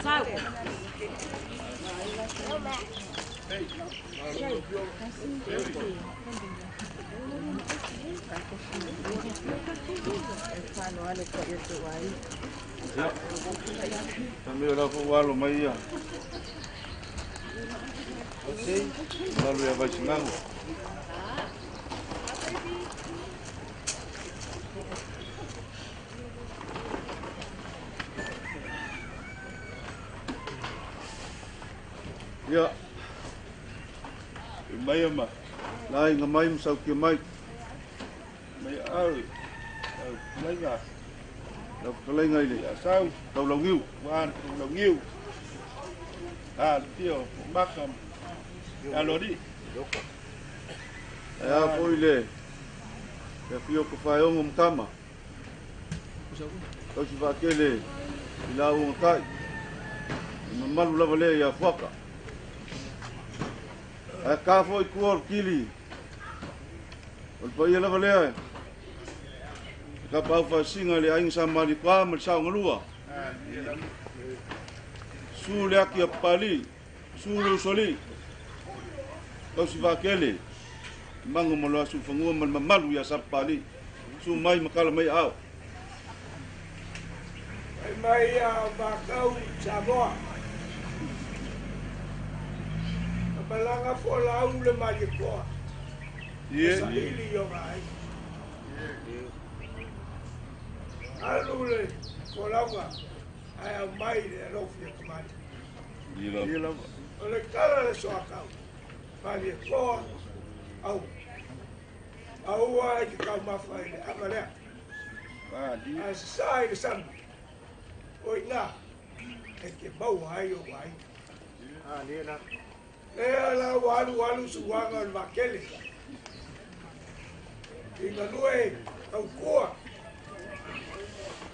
Sau. Ia. Tamio la fo walo mai ia. Malu ia Vaisingago. Ia. I mai ama. Lai nga mai masaukia mai. Mai au. Au kalaiga. Lau fetalaiga i le Ia sau. Taulaugiu. Wa taulaugiu. A le fio maka. Alori. Ae a foi le afio o Kafaeogo ma Tama. Tausi faatele i lauga tai. E mamalu lava lea ia Fuaka. Ae ka foi tua o le kili. O le paia lava lea e kapaau faasiga i le aiga sa Malikoa ma le saogalua. Su le aki a Papalii, su le usoalii. Tausi faatele i maga ma le asufanua ma le mamalu ia Sapapalii. Su mai ma kala mai aao. Fai mai a mākau Samoa. Na malaga folau le Malietoa. Ie. E saili i ona aiga. Alu le folauga ae aumai le alofi e kamali'i. Ie lava. O le tala le soakau, Malietoa, au. Aua e te taumafa i le ava lea. Ae sasaa i le sami, o i ina e te maua ai ou aiga. Lea la ua alualu suaga o le vaatele. I galue tautua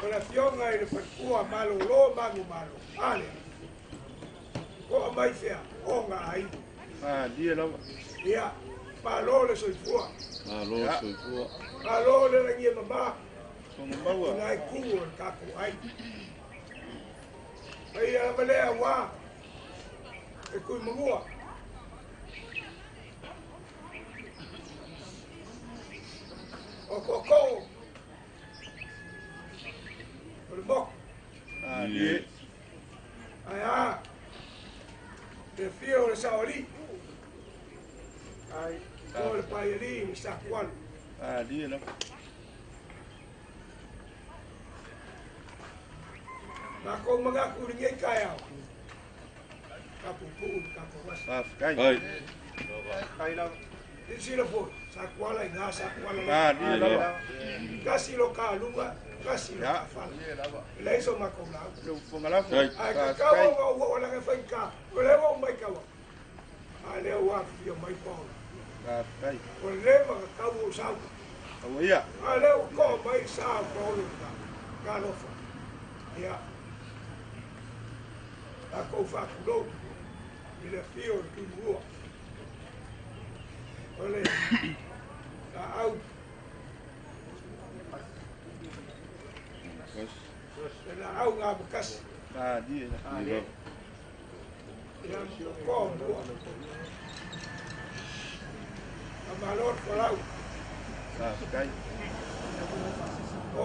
o le afioga i le faletua malolo manumalo. A lea. To'a mai fea o ona aiga. Ia, malo le soifua. Malo le soifua. Malo le lagi e mamā. I nā itu o le tatou aiga. Paia lava lea aua e Tuimanua. O tootoo o le motu. Ie. Ae a le afio o le Saoalii. O le Paialii ma Satualu. Makou manatu i lenei taeao, tatou tuu i le tatou aso. Ai. Silasila foi, Satuala i ina, Satuala lea. Tasi lo taluga, tasi lo tafala. E leai so matou lauga. Ai. Ae tatau ona ou oo laga e faigata, o lea ua ou matau atu, a lea ua afifio mai Paolo. Ua leva ona tau ou sau. A lea ua to'a mai le sa o Paolo i ina. Talofa. Ia, tatou faatulou i le afio o le Tuimanua. O le laau le laau gamatasi. Ia toa mua. Faamalo le folau. O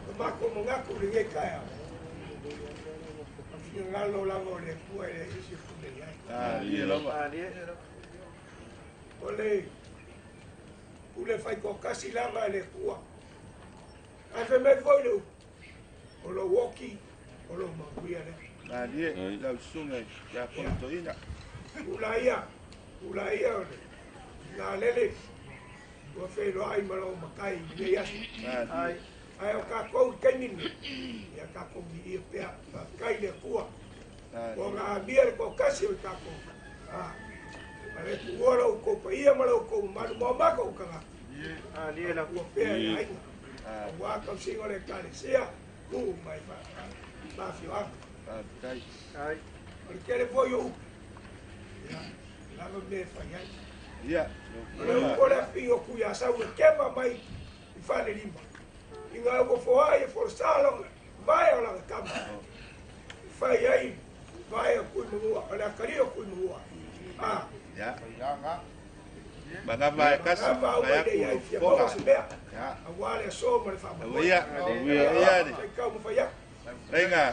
lo matou manatu i lenei taeao, o le finagalo lava o le Atua e leai se isi e pule i ai. O le pule faitoatasi lava a le Atua. Ae fai mai foi le upu, o lou oti, o lou manuia lea. Tulaia, tulaia o le galele ua feiloai ma lou matai i lenei aso. Ae o tatou i taimi lenei, ia tatou viia pea, faafetai i le Atua. Ua ona amia le toatasi o i tatou. A le tuua lo outou paia ma lo outou mamalu ma o matou tagata. Ua pea i aiga. Aua tausiga o le Ekalesia, tuu mai ma afioaga. O le tele foi o upu, ia, lava mea e fai ai. O le upu o le afio o Tuiasau e kema mai i Falelima. I Toe fofoa ai e folosā lona vae o lana tama. E fai ai vae o Tuimamua, o le atalii o Tuimamua. A. Ia. Ma gava e kasi, Gava ma uma ia ina ia ku fia maua foga. se mea. Ia. Auā le aso ma le faamoemoe. Ia. Ia ni. Se i taumafai atu. Reinga.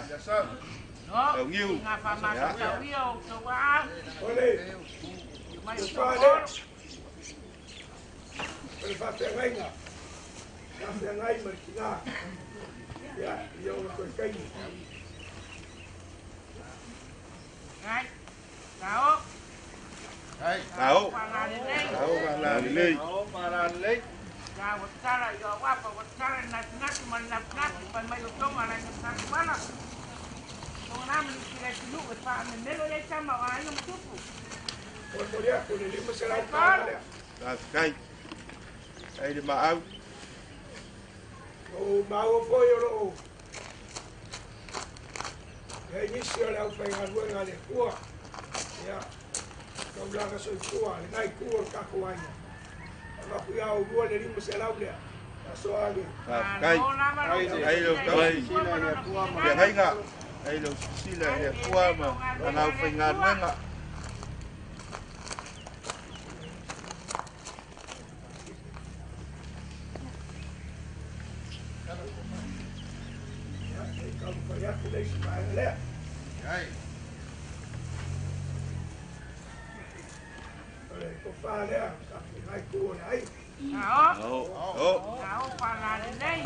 No, Lau niu. ngā whamasatau ia o tau aa, O le mai o tau tofa lea, olo. o le faafeagaiga, sa feagai ma le tinā. Ia, i ona toe taimi. Ngai, tao, Tao. whangarelei. Tao whangarelei. Ka watara i o wapa, watara natu natu ma natu natu, pai mai o tonga lai na tatuala. Tonga nā mani ki lai tunu, e wha me melo ia tama o ainga matupu. Molimoli atu le 500 tala lea. Faafetai. Ai le maau. O maua foi o loo iai nisi o le aufaigaluega a le Atua, ia taulaga soifua lenā itu o le tatou aiga. Avatu iā oulua le 500 lea aso age. Faafetai. Ai lau tausi. Feagaiga. Ai lau silasila i le Atua ma lana aufaigaluega. Ia sei taumafai atu le isi vaega lea. O le tofā lea lenā itu o le aiga. Tao, O. tao whangarelei.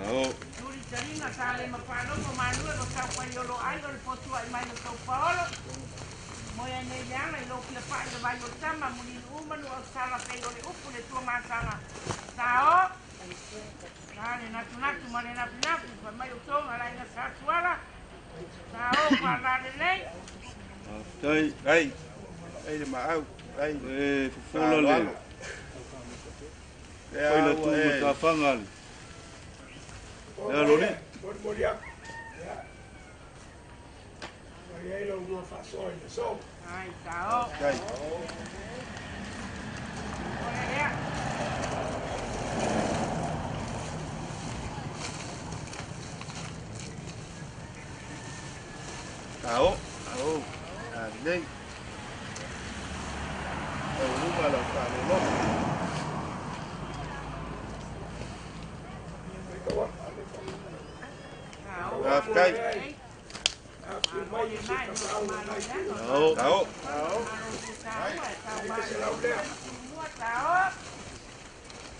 Ao. Turi taringa sa le mawhalogo manua o tau pai o lo ai o le potua i mai o tau paolo. Moe nei le ana i lo pia pai le vai o tama muni umanu o sala pei o le upu le tua masanga. Tao, tā le natu natu ma le napu napu, pa mai o tonga lai na sa tuala. Tao whangarelei. Faafetai. Ai. Ai le maau. Ai. E fofola le Lea fai la ua tu e. matafaga le. Lea loli. Molimoli atu. Ia. Fai ai la ulua faasoa i le aso. Ai, tao. Faafetai. Ore lea. Tao. Tao. Alelei. Lau luma lau faalologo. Tao. Faafetai. Afio mai isi tapaau lenā itu. Ao. Tao. 500 lea. Tao.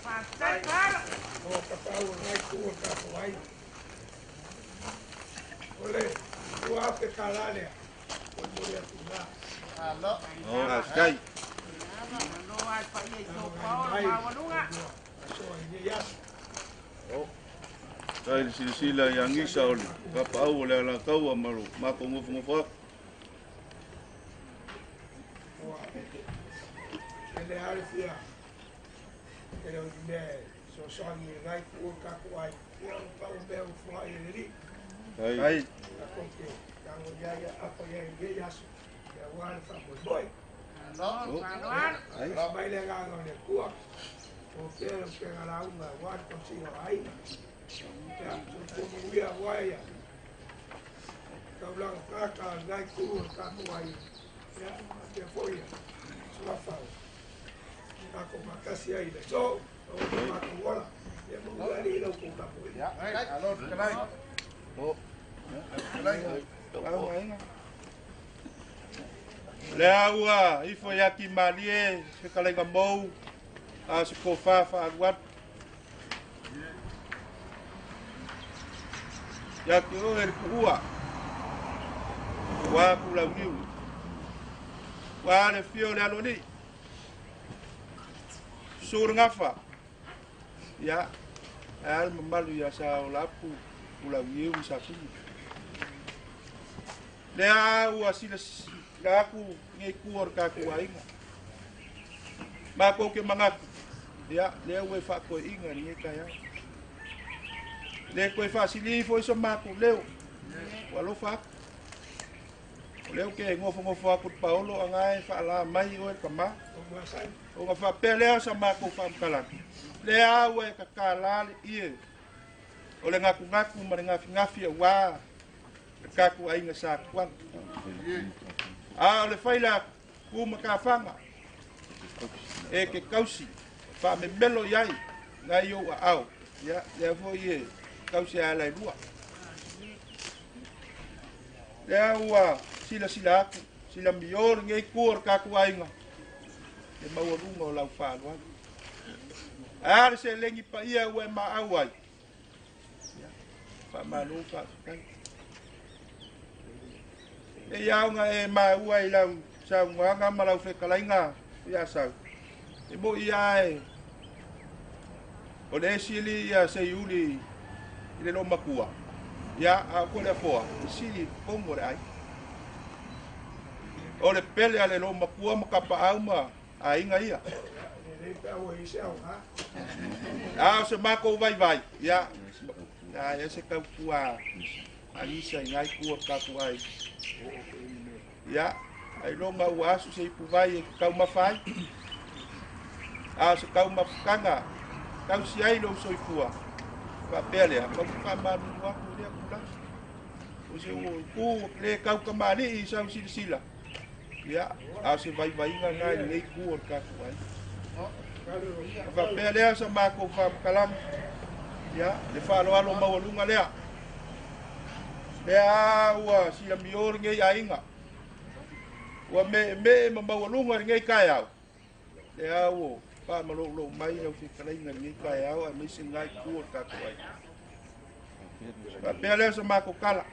Faafetai kala. O tapaau o lenā itu o le tatou aiga. O le 2,000 tālā lea. Molimoli atu i ina. Faafetai. Malo ai paia i tō paolo maualuga. Asoa i lenei aso. Tai le silasila i agisa o le kapaau o le alataua ma lo matou gofogofo atu. Ua ele lava le fia e le o ni mea e fesoasoani i lenā itu o le tatou aiga. Ia o pau o mea ua foai e le Alii. Tai. Ai. Tatou te tago i ai aapa i ai i lenei aso. Ia auā le faamoemoe. Malo. Mai le agaga o le Atua. O pea lau upega lauga auā le tausiga o aiga. Ia, soifua manuia auā ia taulaga tagata a lenā itu o le tatou aiga. Ia, faapea foi ia suafa o tatou faatasi ai i le aso, o le matou ola. Ia manuia alii lau tou tapuaiga. Lea ua ifo ia ki malie se kalaiga mou a se kofa faalu atu. Ia te oe le puua. Ua kulauniu. Ua le fio le aloli. Susu le gafa. Ia, ae a le mamalu ia sa o lapu ulauniu ma safili. Lea ua sila la aku ngai ku o le tatou aiga. Makou ke manatu. Ia, lea ua e faakoeina i lenei taeao. Le koe faasili ifo i so matou leo. Ua alofa atu. O lea ou te gofogofo atu i le paolo aga e faalā mai oe le kamā. Ona faapea lea o sa matou faamatalaga. Lea ua e tatalā le ie O le gakugaku ma le gafigafi auā le kaku aiga sa tuala. A o le faila ku ma kafaga e ke kausi faamemelo i ai nai ou aao. Ia lea foi e kausi ala e lua. Lea ua silasila atu, sila miō lenei ku o le kaku aiga, le maualuga o lau faaaloalo. Ae a le seleni paia ua e maau ai. Ia, faamalo faafetai. E ia ona e maua i lau saunoaga ma lau fetalaiga ia sau. E mo ia e o le esili ia seiuli i le loomatua. Ia, a o le afoa, e sili tonu o le ai. O le pele a le loomatua ma kapaau ma aiga ia. A o se makou vaivai, ia, ia e se tautua a isa i ngai kua kaku ai. Ia, ai longa ua asu se ipu vai e taumafa ai. A o se taumafataga, tausi ai lou soifua. Faapea lea, mau faamalulu atu i lea tulaga. O se ua ku le kaukamali'i i sau silasila. Ia, a o se vaivaiga na i lenei ku o le tatou ai. Faapea lea sa makou faamatalaga. Ia, le faaaloalo maualuga lea. Lea ua silamio lenei aiga. Ua meemee ma maualuga lenei taeao. Lea ua faamaloulou mai lau fetalaiga lenei taeao aemaise ngai ku o le tatou ai. Faapea lea sa matou tala.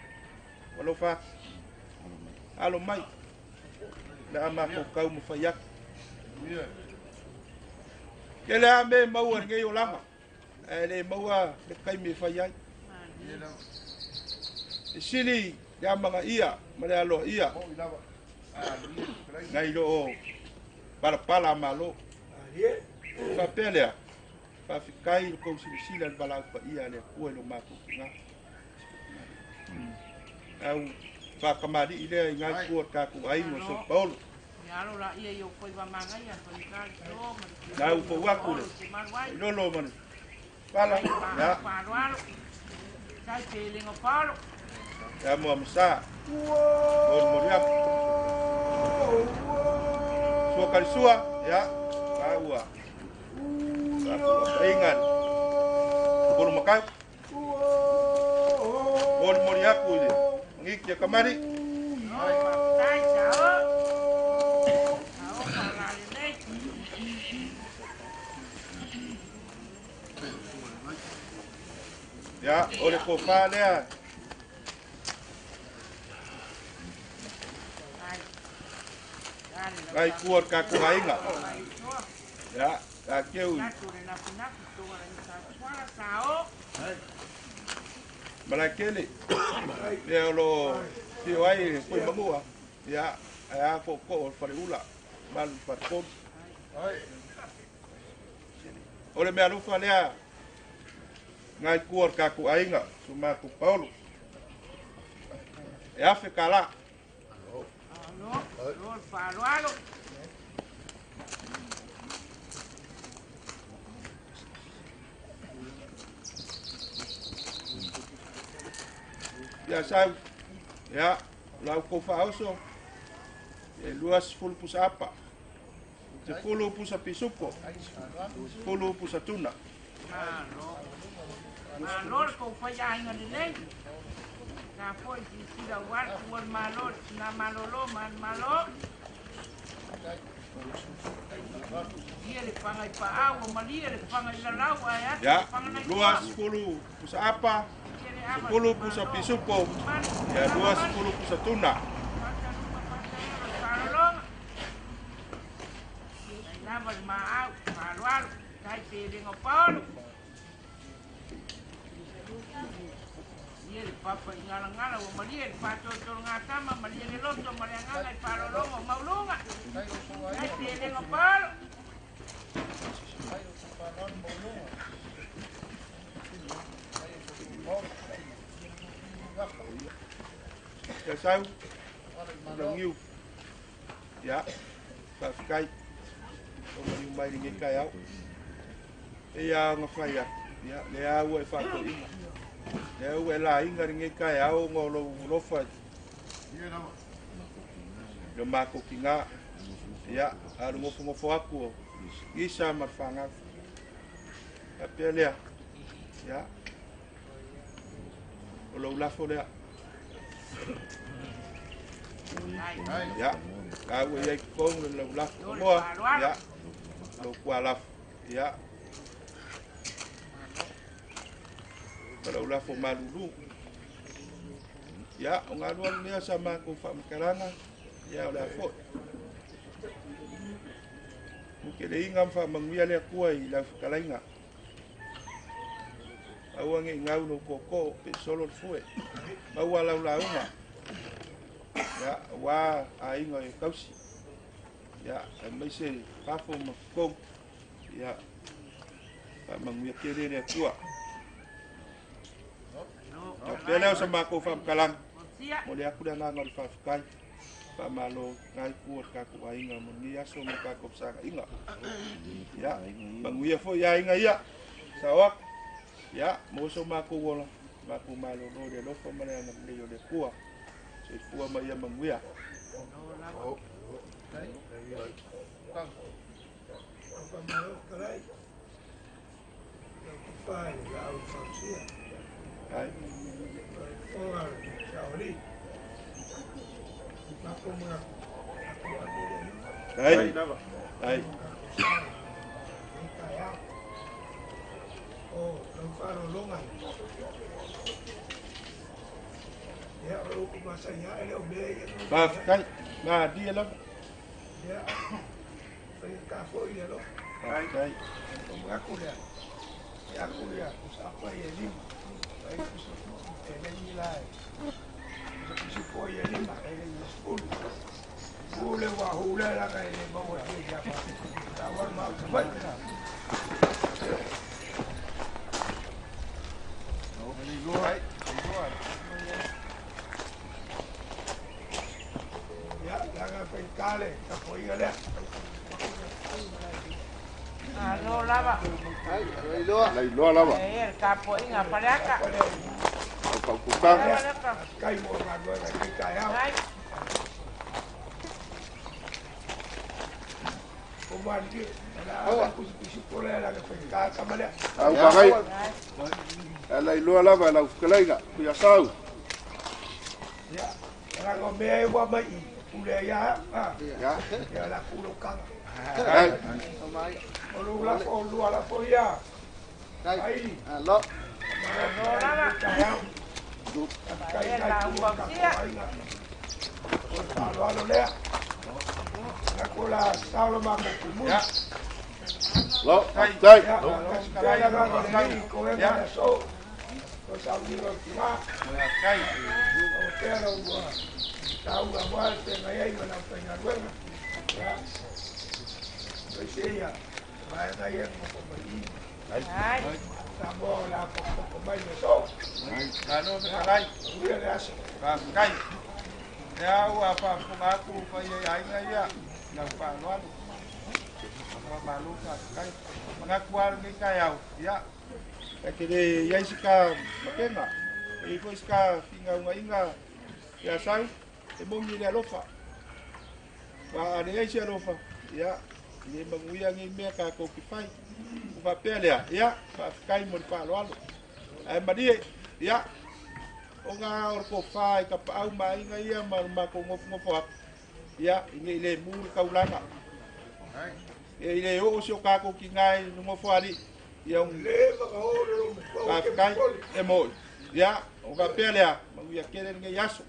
Alofa atu. Alo mai. Le a matou tau mafai atu. Ke le a me maua lenei olaga. Ae le maua le taimi e fai ai. E sili le amagaia ma le aloaia nai loo palapala a malo. Faapea lea, faafetai i le tou silasila i le valaau paia a le Atua i lo matou tiga. Au faakamalii lea i ngai kua tatou aiga o São Paulo. Lau fou atu le lolo ma le pala. Ya. Ya mo amasa. Mori mori atu. Sua kali sua. Ya. Kaua. Paingan. Bolu makau. Mori mori atu ile. Ngiki ya kamari. Ya, o le kofa lea. Ngai kua ka kuhainga. Ya, ka keu. Malakele. Lea o lo tio ai koe mangua. Ya, ai a ko ko o whare ula. Malu whare kolu. O le mea alofa lea. Ngai kua ka kuhainga. Sumatu Paulo. E afe ka la. Ia sau, ia, lau kou whaoso, e 20 pusa apa, 10 pusa pisupo, 10 pusa tuna. Malo le kou whai ainga lelei. Nā foi sila wal ua malo, na malolo man malo. Ia le whangai paau, o malia le whangai lalau, ai atu Ya, le whangai 20 pusa apa, 10 pusa pisupo, ya 20 pusa tuna. Lava le maau, faaaloalo, tai pelega paolo. Ia le papa i ngalangala, ua malia le faatotolo gatama, malia le loto, ma le agaga i faalologa o mauluga. Tai pelega paolo. Ia sau, lau niu. Ia, faafetai. O maliu mai lenei taeao. E ia ona fai atu. Ia, lea ua e faatoina. Lea ua e laina lenei taeao ona o lou alofa i lo matou tina. Ia, a o le nofonofo atu o Isa ma le fanau. Faapea lea, ia, o lou lafo lea. Ia, la ua i ai totonu le lau lafo moa, ia, lou tualafo, ia, ma lau lafo malulu. Ia, o galuega lea sa matou faamatalaga, ia o le a foi. Muteleina ma faamanuia le Atua i lau fetalaiga. Aua ne i gau lou tootoo pe solo le fue. Maua lau lauga. Ia, aua aiga e tausi. Ia, aemaise fafo ma totonu. Ia, faamanuia tele le Atua. Ia, pea lea o sa matou faamatalaga. Momoli atu le agaga o le faafetai. Faamalo lena itu o le tatou aiga mo lenei aso ma le tatou fesagai. Ia, manuia foi aiga ia. Sao atu. Ia, maua so matou ola, matou malolo i le alofa ma le agalelei o le Atua. Soifua ma ia manuia. Ai. Ai. Ai. Faafetai, malie lava. Faafetai. Malo lava. Lailoa lava. E le tapuaiga a Faleata. Au faututaga. Ai. Au fagai. Lailoa lava lau fetalaiga Tuiasau. Ai. Malo lava. E la upausia. Lo, faafetai. Ai. Malo fetalai. Faafetai. Lea ua faafofoga atu paia i aiga ia i lau faaaloalo. Faamalo faafetai. Manatu lava lenei taeao, ia, e te le i ai se ka matega, e i ai foi se ka finaugaina ia sau, e moni le alofa. Aua a leai se alofa, ia, e le manuia nei mea tatou te fai. Ua faapea lea, ia, faafetai mo le faaaloalo. Ae malie, ia, ona o le tofa i tapaau ma aiga ia ma le matou nofonofo atu, ia, ina i le mu le taulaga. E i le oo si o tatou tina i le nofoalii, ia, faafetai, e moi. Ia, o faapea lea, manuia tele lenei aso.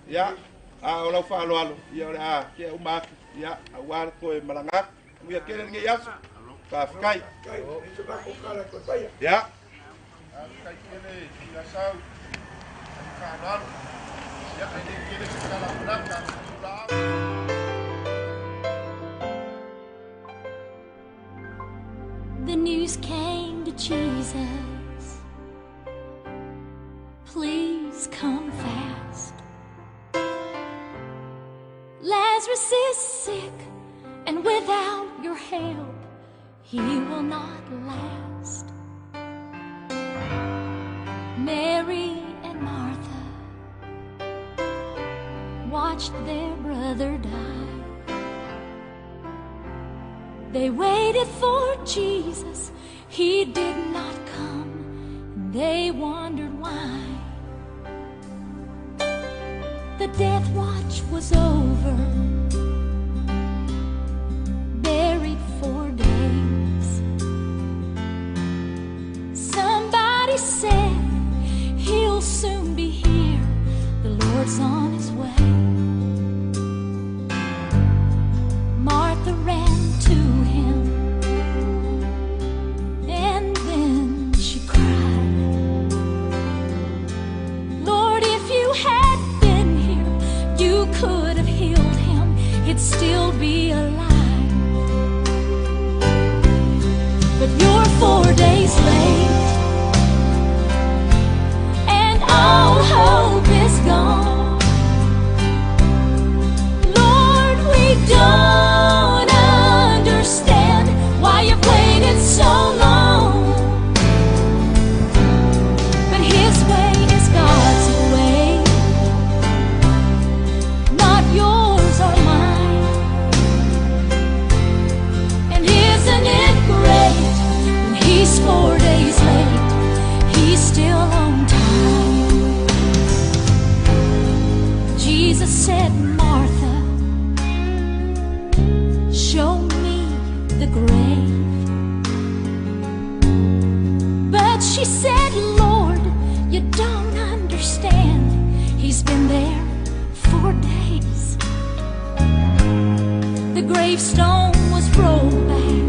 Ia, a o lau faaaloalo, ia o le a tea uma atu, ia, aua le toe malaga atu. Manuia tele lenei aso. Faafetai. Ia. Faafetai tele Tuiasau i le faaaloalo. Ia, e le tele se tala o lata. The news came to Jesus. Please come fast. Lazarus is sick, and without your help, he will not last. Mary and Martha watched their brother die. They waited for Jesus, he did not come, and they wondered why. The death watch was over, buried for days. Somebody said he'll soon be here, the Lord's on his way. Martha ran to him, and then she cried, Lord, if you had been here, you could have healed him, he'd still be alive. But you're 4 days late, and all hope is gone. Lord, we don't understand why you've waited so long. But his way is God's way, not yours or mine. And isn't it great when he's 4 days late, he's still on time? Jesus said, Martha, show me the grave. But she said, Lord, you don't understand. He's been there 4 days. The gravestone was rolled back.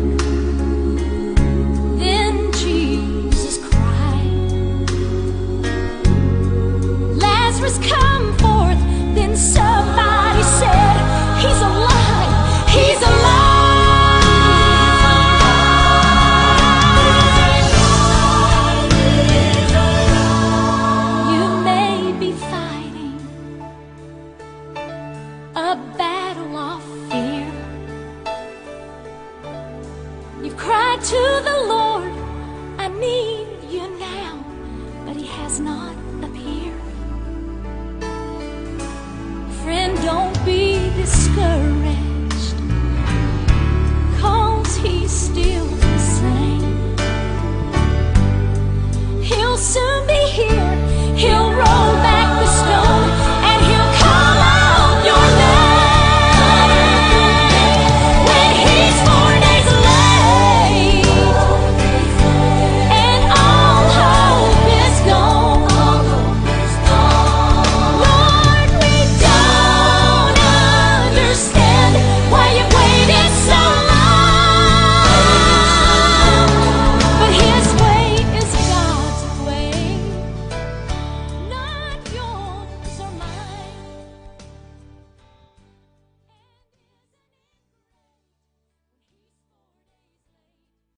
Then Jesus cried, Lazarus, come forth. Then somebody said, he's alive, he's alive. You may be fighting a battle of fear. You've cried to the Lord, I need you now, but he has not appeared. Friend, don't be discouraged.